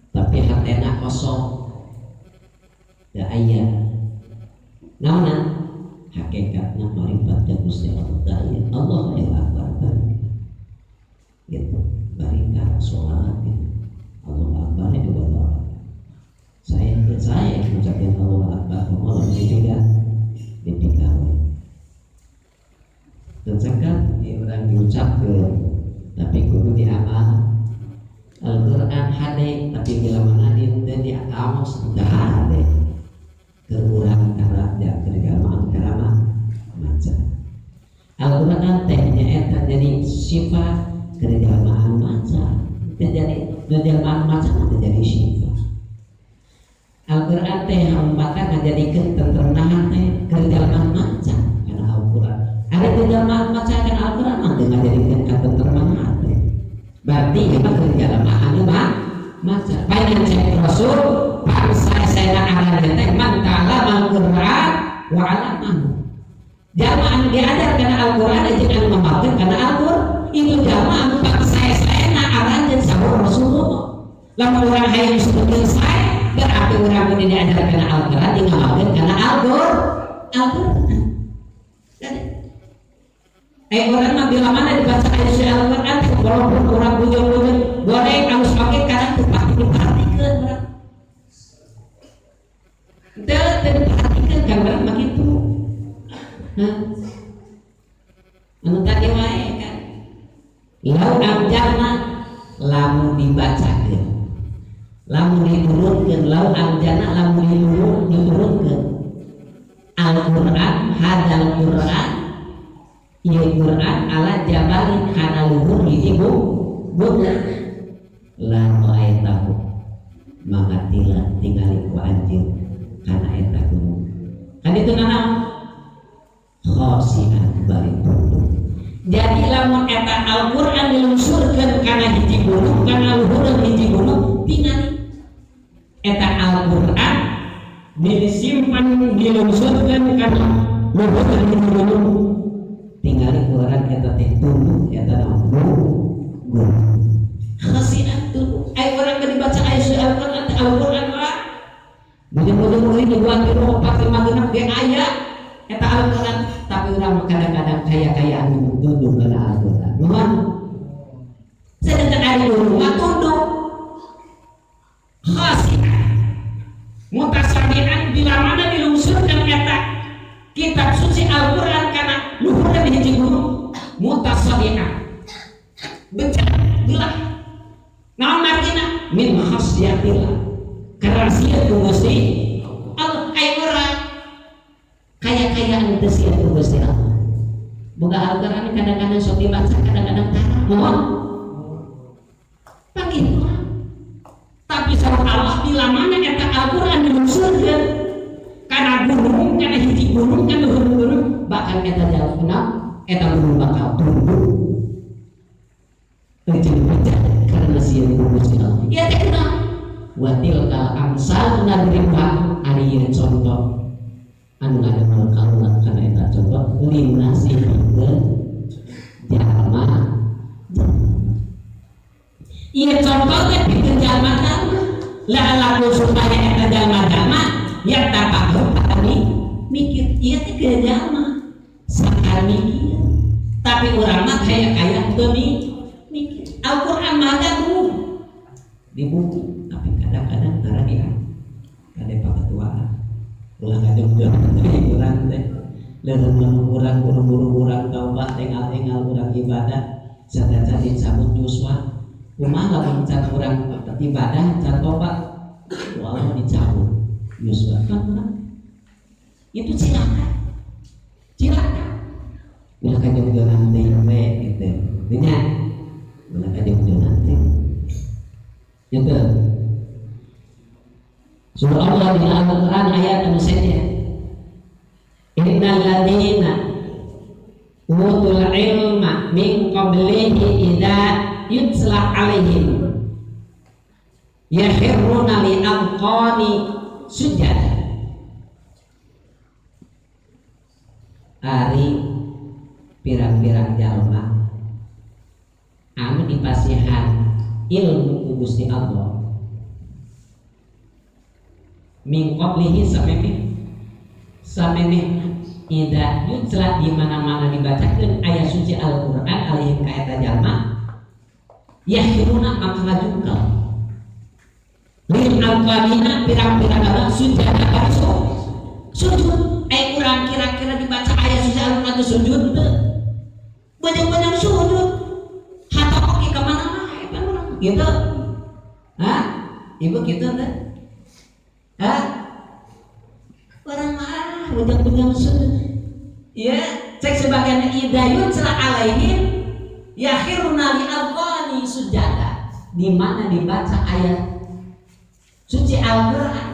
tapi hatena kosong da ayah naonan hakikatna marifat ka Gusti Allah da aya Allah ya akbar gitu bari ka salat gitu Allah akbar itu bapak saya mengucapkan Allah akbar Allah juga dipikawe dan sekarang di orang diucapkan tapi kudu diamal Al-Quran hade tapi bila mana di amos dah hade kurang karena keagamaan karama maca Al-Quran teh nyaeta jadi sifat keagamaan maca jadi keagamaan maca teh jadi sifat Al-Quran teh maka ngajadikeun tenternahan teh keagamaan maca kana Al-Quran ada keagamaan maca kana Al-Quran mah teu ngajadikeun katenteran. Berarti ieu mah keur jalma anu maca. Panjang cek Rasul bangsa saena aran teh man ta'allama al-Qur'an wa 'allamahu. Jalma anu diajar kana Al-Qur'an jeung anu ngamalkeun kana Al-Qur'an itu jalma anu bangsa saena aran jeung saur Rasulullah. Lamun urang hayang disebutkeun sae berarti urang kudu diajar kana Al-Qur'an jeung ngamalkeun kana Al-Qur'an. Orang mah bila mana dibaca ayat Al-Qur'an walaupun orang bujung-bujung goreng alus oge kadang teu pati diperhatikeun urang. Teu diperhatikeun kan urang mah kitu. Hah? Anu tadi wae kan. Lau anjalna lamun dibacakeun. Lamun diturunkeun lau anjalna lamun diturunkeun. Al-Qur'an hadal Qur'an ieu Qur'an ala jabalin kana luhur hiji gunung la ra'aitahu maka tila tingali ku anjeun kana eta gunung kan itu nanaon khosian bari tunduk. Jadi lamun eta Al-Qur'an dilungsurkeun kana hiji gunung kana luhureun hiji gunung tingali eta Al-Qur'an disimpan dilungsurkeun kana luhureun hiji gunung tingali urang eta teh tunduk eta naon gunung khasiat tunduk. Ai urang keur dibaca ayat Al-Qur'an teh Al-Qur'an mah bujung-bujung euy dua tilu opat lima genep ge aya eta Al-Qur'an tapi urang kadang-kadang kaya-kayaan tunduk kana Al-Qur'an. Nuhun sedangkan ari gunung mah tunduk khasiat mutasabihan bila mana dilungsurkan eta kitab suci Al-Qur'an kana luhurna di hiji gunung mutasabihan becah belah naon artina min khasyatillah karena sieun ku Gusti Allah. Ai urang kaya-kayaan teu sieun ku Gusti Allah. Boga Al-Qur'an kadang-kadang sok dibaca kadang-kadang tara mohon panggil. Tapi saur Allah bila mana eta Al-Qur'an dilungsurkeun kana gunung kana hiji gunung kana luhur gunung bahkan eta jalma eta gunung bakal tunduk euceun pecah karena sieun ku Gusti Allah. Ieu teh kunaon wa tilkal amsal nadribuha ari ieu contoh anu ngadamel kaula kana eta contoh linasi pikeun jalma. Ieu contoh teh pikeun jalma-jalma la'alaku supaya eta jalma-jalma yang tapakur kami mikir ieu teh keur jalma sakar mikir tapi urang mah kaya-kaya teu mikir. Al-Qur'an mah gaduh di buku tapi kadang-kadang tara dia kade pakatuaan ulah ngajong-jong teh urang teh leureun urang buru-buru urang taubat engal-engal urang ibadah sadaya dicabut yuswa kumaha lamun can urang ibadah can tobat ku Allah dicabut yuswa kan urang itu cilaka cilaka ulah kajong-jongan teh we gitu nya ulah kajong-jongan teh gitu. Surah Allah di Al-Qur'an ayat anu saja innal ladzina utul ilma min qablihi idza yutla alaihim yakhiruna li alqani sujada. Ari pirang-pirang jalma anu dipasihan ilmu ku Gusti Allah min qablihi samemeh idza yutla di mana-mana dibacakeun ayat suci Al-Qur'an alaihim ka eta jalma yakhiruna maka ngajungkel lil alqanina pirang-pirang jalma sujada bari sujud. Ai urang kira-kira dibaca ayat suci Al-Qur'an teh sujud teu banyak-banyak sujud hatta oke ka mana wae pan urang gitu. Hah? Ibu gitu teh? Hah? Orang mah bujang-bujang sujud. Ya, cek sebagian idayun celah alaihim yakhiruna li alqani sujada. Di mana dibaca ayat suci Al-Qur'an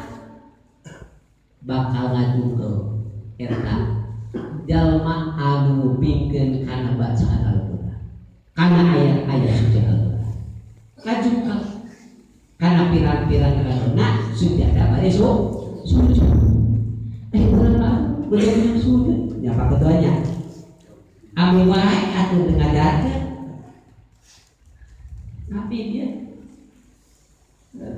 bakal ngajungkel eta jalma anu pikeun kana bacaan Al-Qur'an, kana ayat-ayat suci Al-Qur'an. Kajungkal karena pirang-pirang karena sudah bari sujud. Urang mah bener sujud nya Pak Ketuanya. Ami wae atuh teu ngajarkeun. Tapi dia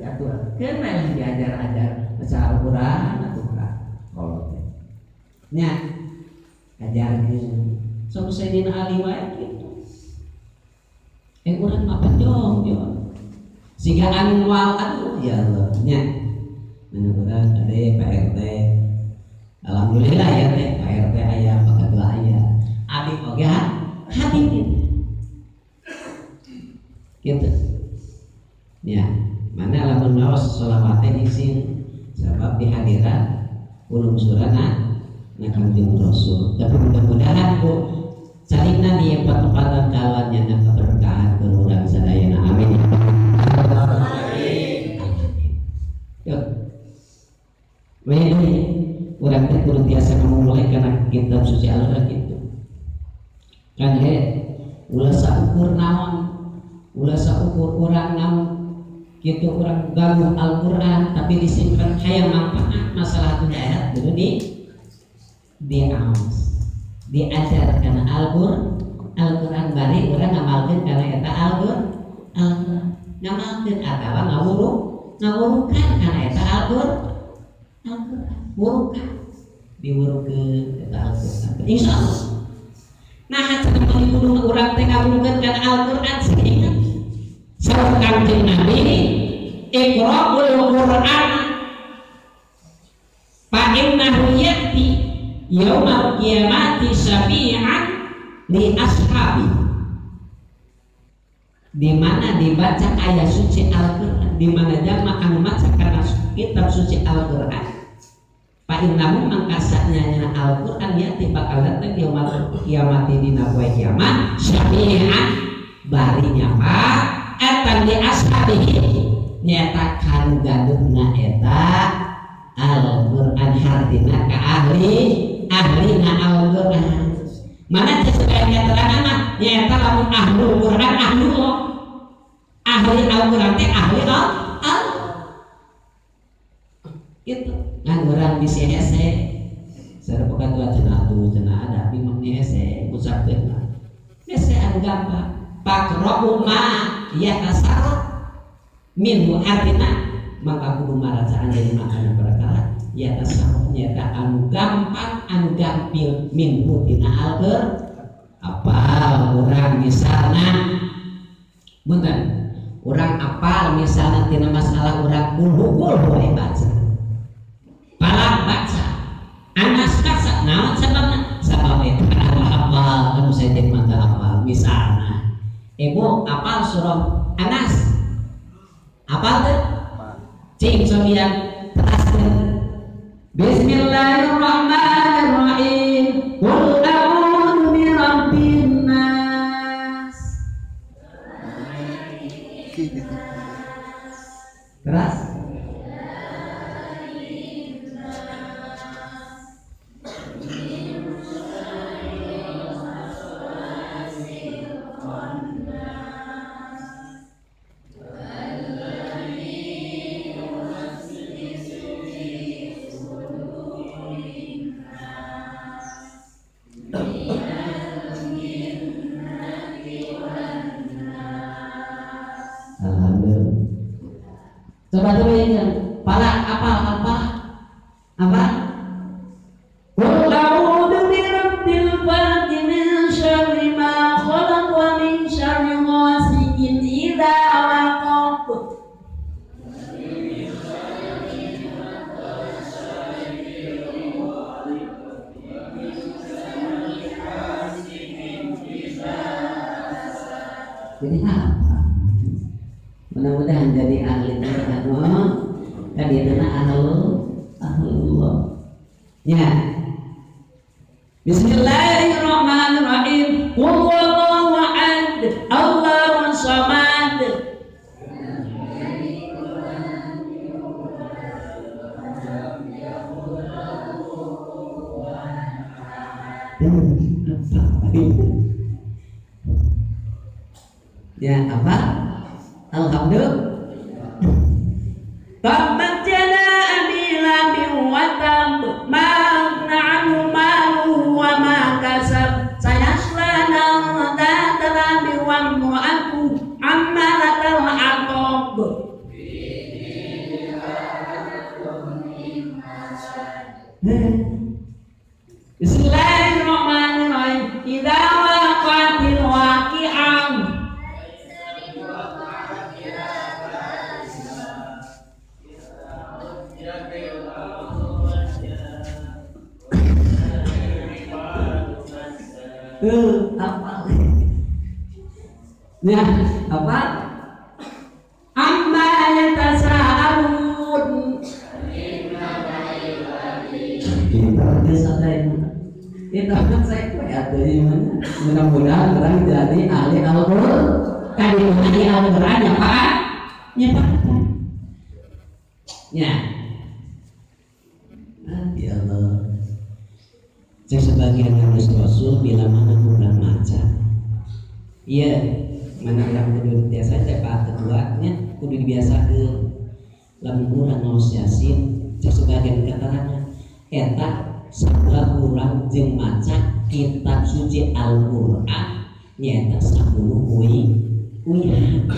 atuh keun diajar-ajar baca Al-Qur'an atuh ka kolot teh. Nya ajarkeun. Sok Sayyidina Ali wae kitu. Urang mah pejong yo. Siga anu moal atuh ya Allah nya. Mana urang ade Pak RT. Alhamdulillah ya teh Pak RT aya, Pak Ketua aya. Abi oge hadir gitu. Ya, mana lamun maos sholawat teh isin sebab di hadirat ulungsurana na Kangjeng Rasul. Tapi mudah-mudahan ku carina di tempat-tempatan kawannya na keberkahan ke urang sadayana. Amin. Amin. Yuk. Weh, urang teh kudu tiasa ngamumule kana kitab suci Al-Qur'an gitu. Kan he ulah saukur naon, ulah saukur urang naon kitu urang galuh Al-Qur'an tapi disimpan hayang manfaat masalah dunia akhirat kudu diaos diajar kana Al-Qur'an bari urang ngamalkeun kana eta Al-Qur'an ngamalkeun atawa ngawurukan kana eta Al-Qur'an wurukan diwurukeun eta Al-Qur'an insyaallah. Nah, cenah kudu urang teh ngawurukeun kana Al-Qur'an seinget saur Kangjeng Nabi iqra'ul Qur'an fa innahu ya'ti yaumal qiyamati syafi'an li ashabi. Di mana dibaca ayat suci Al-Qur'an, di mana jama anu maca kana kitab suci Al-Qur'an, fa innahu mangkasanya Al-Qur'an ya'ti bakal datang yaumal qiyamati dina poe kiamat syafi'an bari nyapa eta li ashabihi nyata kanu gaduhna eta Al-Qur'an hartina ka ahlina Al-Qur'an. Mana sesuai keterangan mah nyata lamun ahlul Qur'an ahlullah ahli Al-Qur'an teh ahli al gitu. Ngan urang bisi hese sarepokan dua cenah atuh cenah ada abi mah hese ucapkeun mah hese anu gampang faqra'u ma yatasarraf minhu artina maka kudu maracaan jadi makana perkara yatasarraf nyata anu gampang anu gampil minhu tina Al-Qur'an. Apal urang misalna punten urang apal misalna tina masalah urang kulhu wae baca palak baca anas baca naon sababna sabab eta anu hafal anu sejen mah hafal misalna ibu apal surah Anas apal teu cing sobian teraskeun Bismillahirrahmanirrahim qul a'udzu birabbin nas. Keras. Coba coba palak apa apa apa Qul a'udzu birabbil falaq min syarri ma khalaq wa min syarri ghasiqin idza waqab. Jadi apa? Mudah-mudahan jadi ahli Quran. Kan dia ahlullah. Ya. Bismillahirrahmanirrahim. Qul huwallahu ahad, Allahu samad. Ya, apa? Alhamdulillah. Tabat jada abi lahabin wa tab ma aghna anhu maluhu wa ma kasab sayasla naran dzata lahabin wa imra'atuhu hammalatal hatab. Bismillahirrahmanirrahim. Idza waqa'atil waqi'ah. Apa? Ya, apa? Amma yatasaalun. Itu kan saya ada di mana? Mudah-mudahan orang jadi ahli Al-Quran. Kan ahli Al-Quran ya Pak? Ya Pak. Ya. Ya Allah. Saya sebagian hadis Rasul bila mana kurang maca. Iya, mana orang kudu biasa teh Pak ketuanya kudu dibiasakeun. Lamun urang ngaos Yasin, saya sebagian keterangan eta sabab urang jeung maca kitab suci Al-Qur'an nyaeta 10 uihan.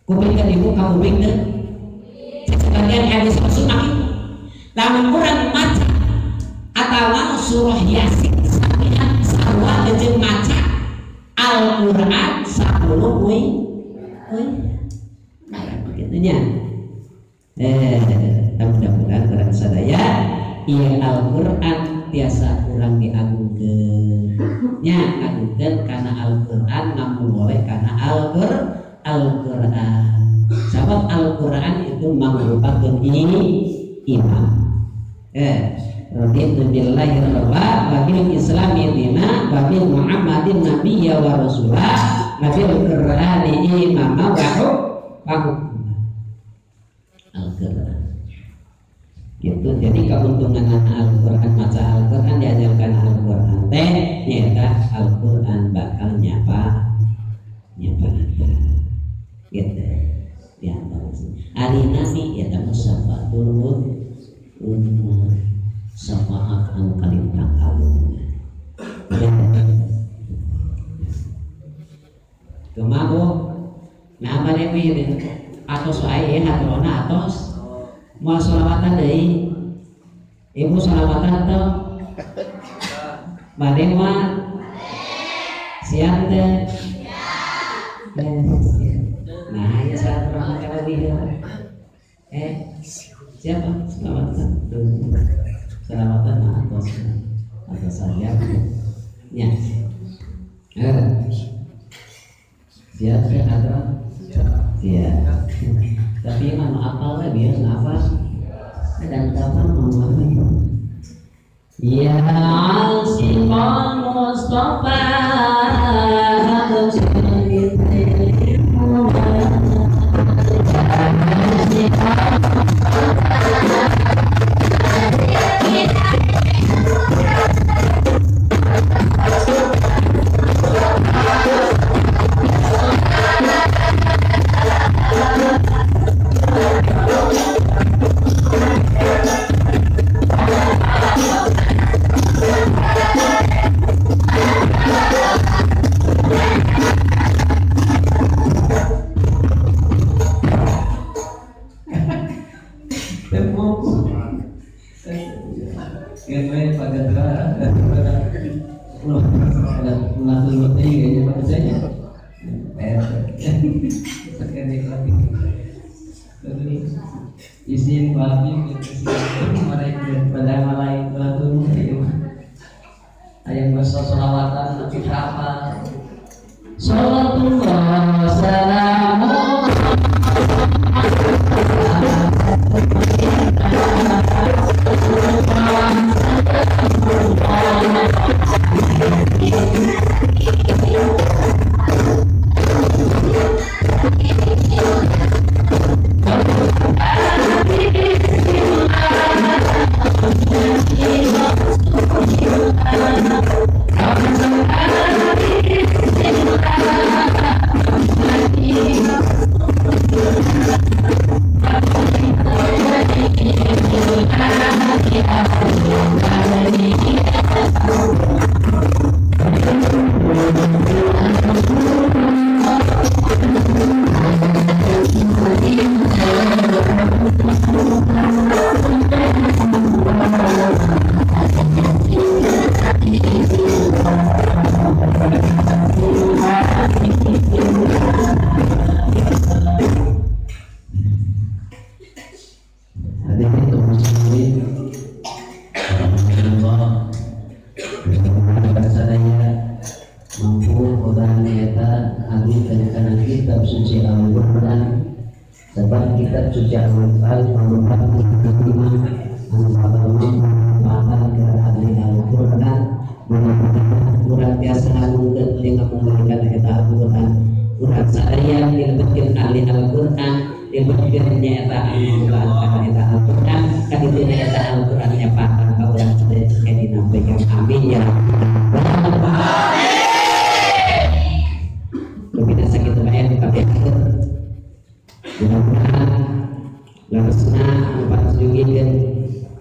Kupingkeun ibu kakupingkeun. Sebagian hadis Rasul mah lamun urang maca atawa surah Yasin samian sarua jeung maca Al-Qur'an 10 uihan. Nah, begitu nya. Mudah-mudahan urang sadaya ieu Al-Qur'an tiasa urang diagungkeun. Nya agungkeun kana Al-Qur'an ngamumule kana Al-Qur'an. Sabab Al-Qur'an itu mangrupakeun iman. Raditu billahi rabba wa bil islami dina wa bil muhammadin nabiyya wa rasulah wa bil qur'ani imama wa hukma. Al-Qur'an. Gitu. Jadi keuntungan Al-Qur'an maca Al-Qur'an diajarkan Al-Qur'an teh nyaeta Al-Qur'an bakal nyapa nyapa gitu. Di antara ari nabi eta musyafatul ummah syafaat anu kalintang alungna. Kumaha Bu? Nah bade ieu atos wae haturna atos. Moal sholawatan deui. Ibu sholawatan teu? Bade moal? Siap teu? Nah, ya silaturahmi kalau dia. Siapa? Selawatan. Selawatan atos atau saja. Ya. Siap ya atau? Siap. Tapi mana apal lah biar nafas dan kapan mau Ya Asiqal Mustafa izin wali pada malai batu ayam bahasa sholawatan lebih apa sholatullah salamu Alhamdulillah. suci Al-Quran. Sebab kitab suci Al-Quran merupakan kitab anu bakal manfaatan ke ahli Al-Quran. Mudah-mudahan urang tiasa ngagungkeun jeung ngamunggulkeun eta Al-Quran. Urang sadaya dilebetkeun ahli Al-Quran, dilebetkeun nyaeta manfaat eta Al-Quran, kadituna eta Al-Quran nyapakan ka urang sadaya dinampaikan. Amin ya rabbal alamin. Lebih sakit bayar dipakai. Mudah-mudahan leresna anu panjungikeun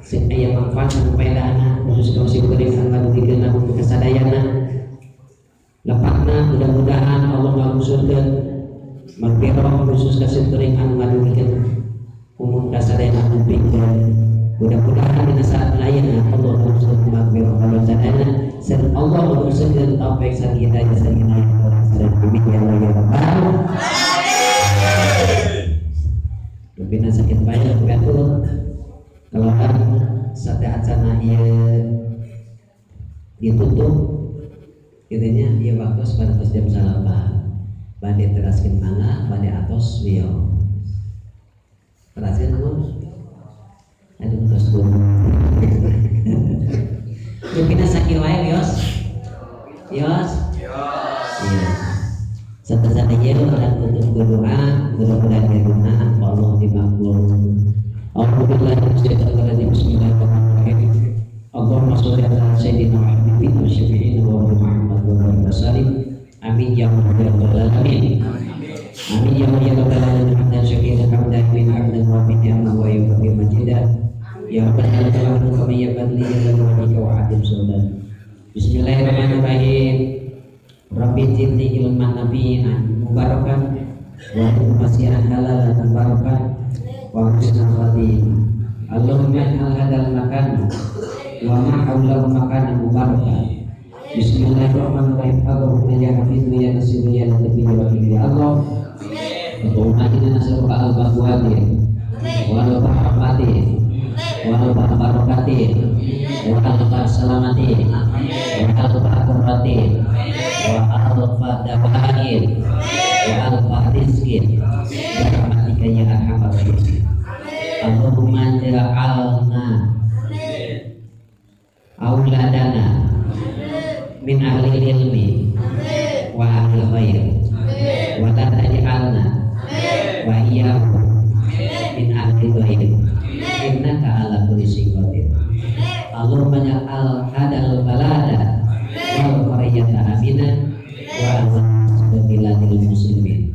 sing aya manfaat anu paedahna khusus ka sim kuring anu ngadugikeun anu kasadayana. Lepatna mudah-mudahan Allah ngagusurkeun magfirah khusus ka sim kuring anu ngadugikeun umum kasadayana anu pikeun. Mudah-mudahan dina saat ayeuna Allah ngagusurkeun magfirah ka sadayana sareng Allah ngagusurkeun taufik sareng hidayah sareng hidayah sareng amin ya Allah ya rabbal alamin. Rupina sakit banyak betul. Kalau kan sate acana ieu ditutup, kitanya ieu waktu pada tos jam 8. Bade teraskeun mangga, bade atos wieu. Teraskeun mun? Aduh tos buru. Rupina sakieu wae wios. Wios. Iya. Satu-satunya urang tutup berdoa, mudah-mudahan doa Allah dimakbul. Alhamdulillah, bismillahirrahmanirrahim. Allahumma sholli ala sayyidina Muhammadin wa syafi'ina wa Muhammad wa sallim. Amin ya rabbal alamin. Amin ya rabbal alamin. Hamdan syakiran hamdan min hamdan wa min ya wa yufi majida. Ya rabbal alamin kama ya badli ya wa wa adim sultan. Bismillahirrahmanirrahim. Rabbi zidni ilman nabiyyan mubarakan wa masihan halalan mubarakan wa husnal khatimah. Allahumma ij'al hadzal makan wa ma hawlahu makanan mubarakan. Bismillahirrahmanirrahim. Allahumma ya hafizu ya nasiru ya latif ya wakil ya Allah. Allahumma inna nas'aluka al-baqwati wa al-rahmati wa al-barakati wa al-salamati wa al-qurrati wa al-fadawain wa al-rizqin bi rahmatika ya arhamar rahimin. Allahumma ja'alna auladana min ahli ilmi wa ahli khair wa la taj'alna wa iyyahu min ahli ghair innaka ala kulli syai'in qadir. Allahumma ja'al hadal balada wal qaryata amina wa biladil muslimin.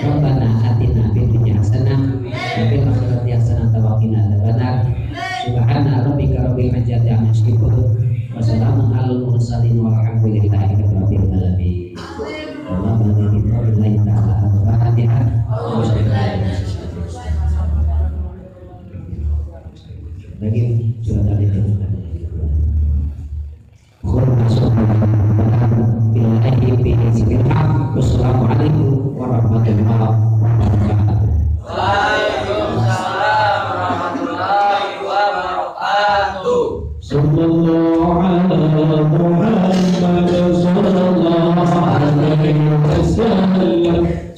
Rabbana atina fid dunya hasanah wa fil akhirati hasanah wa qina adzabannar. Subhana rabbika rabbil izzati amma yasifun wa salamun alal mursalin walhamdulillahi rabbil alamin. Alhamdulillahi ta'ala al-Fatihah. Lagi surat al-Fatihah. Wassalamualaikum warahmatullahi wabarakatuh. Waalaikumsalam warahmatullahi wabarakatuh. Sallallahu ala Muhammad sallallahu alaihi wasallam.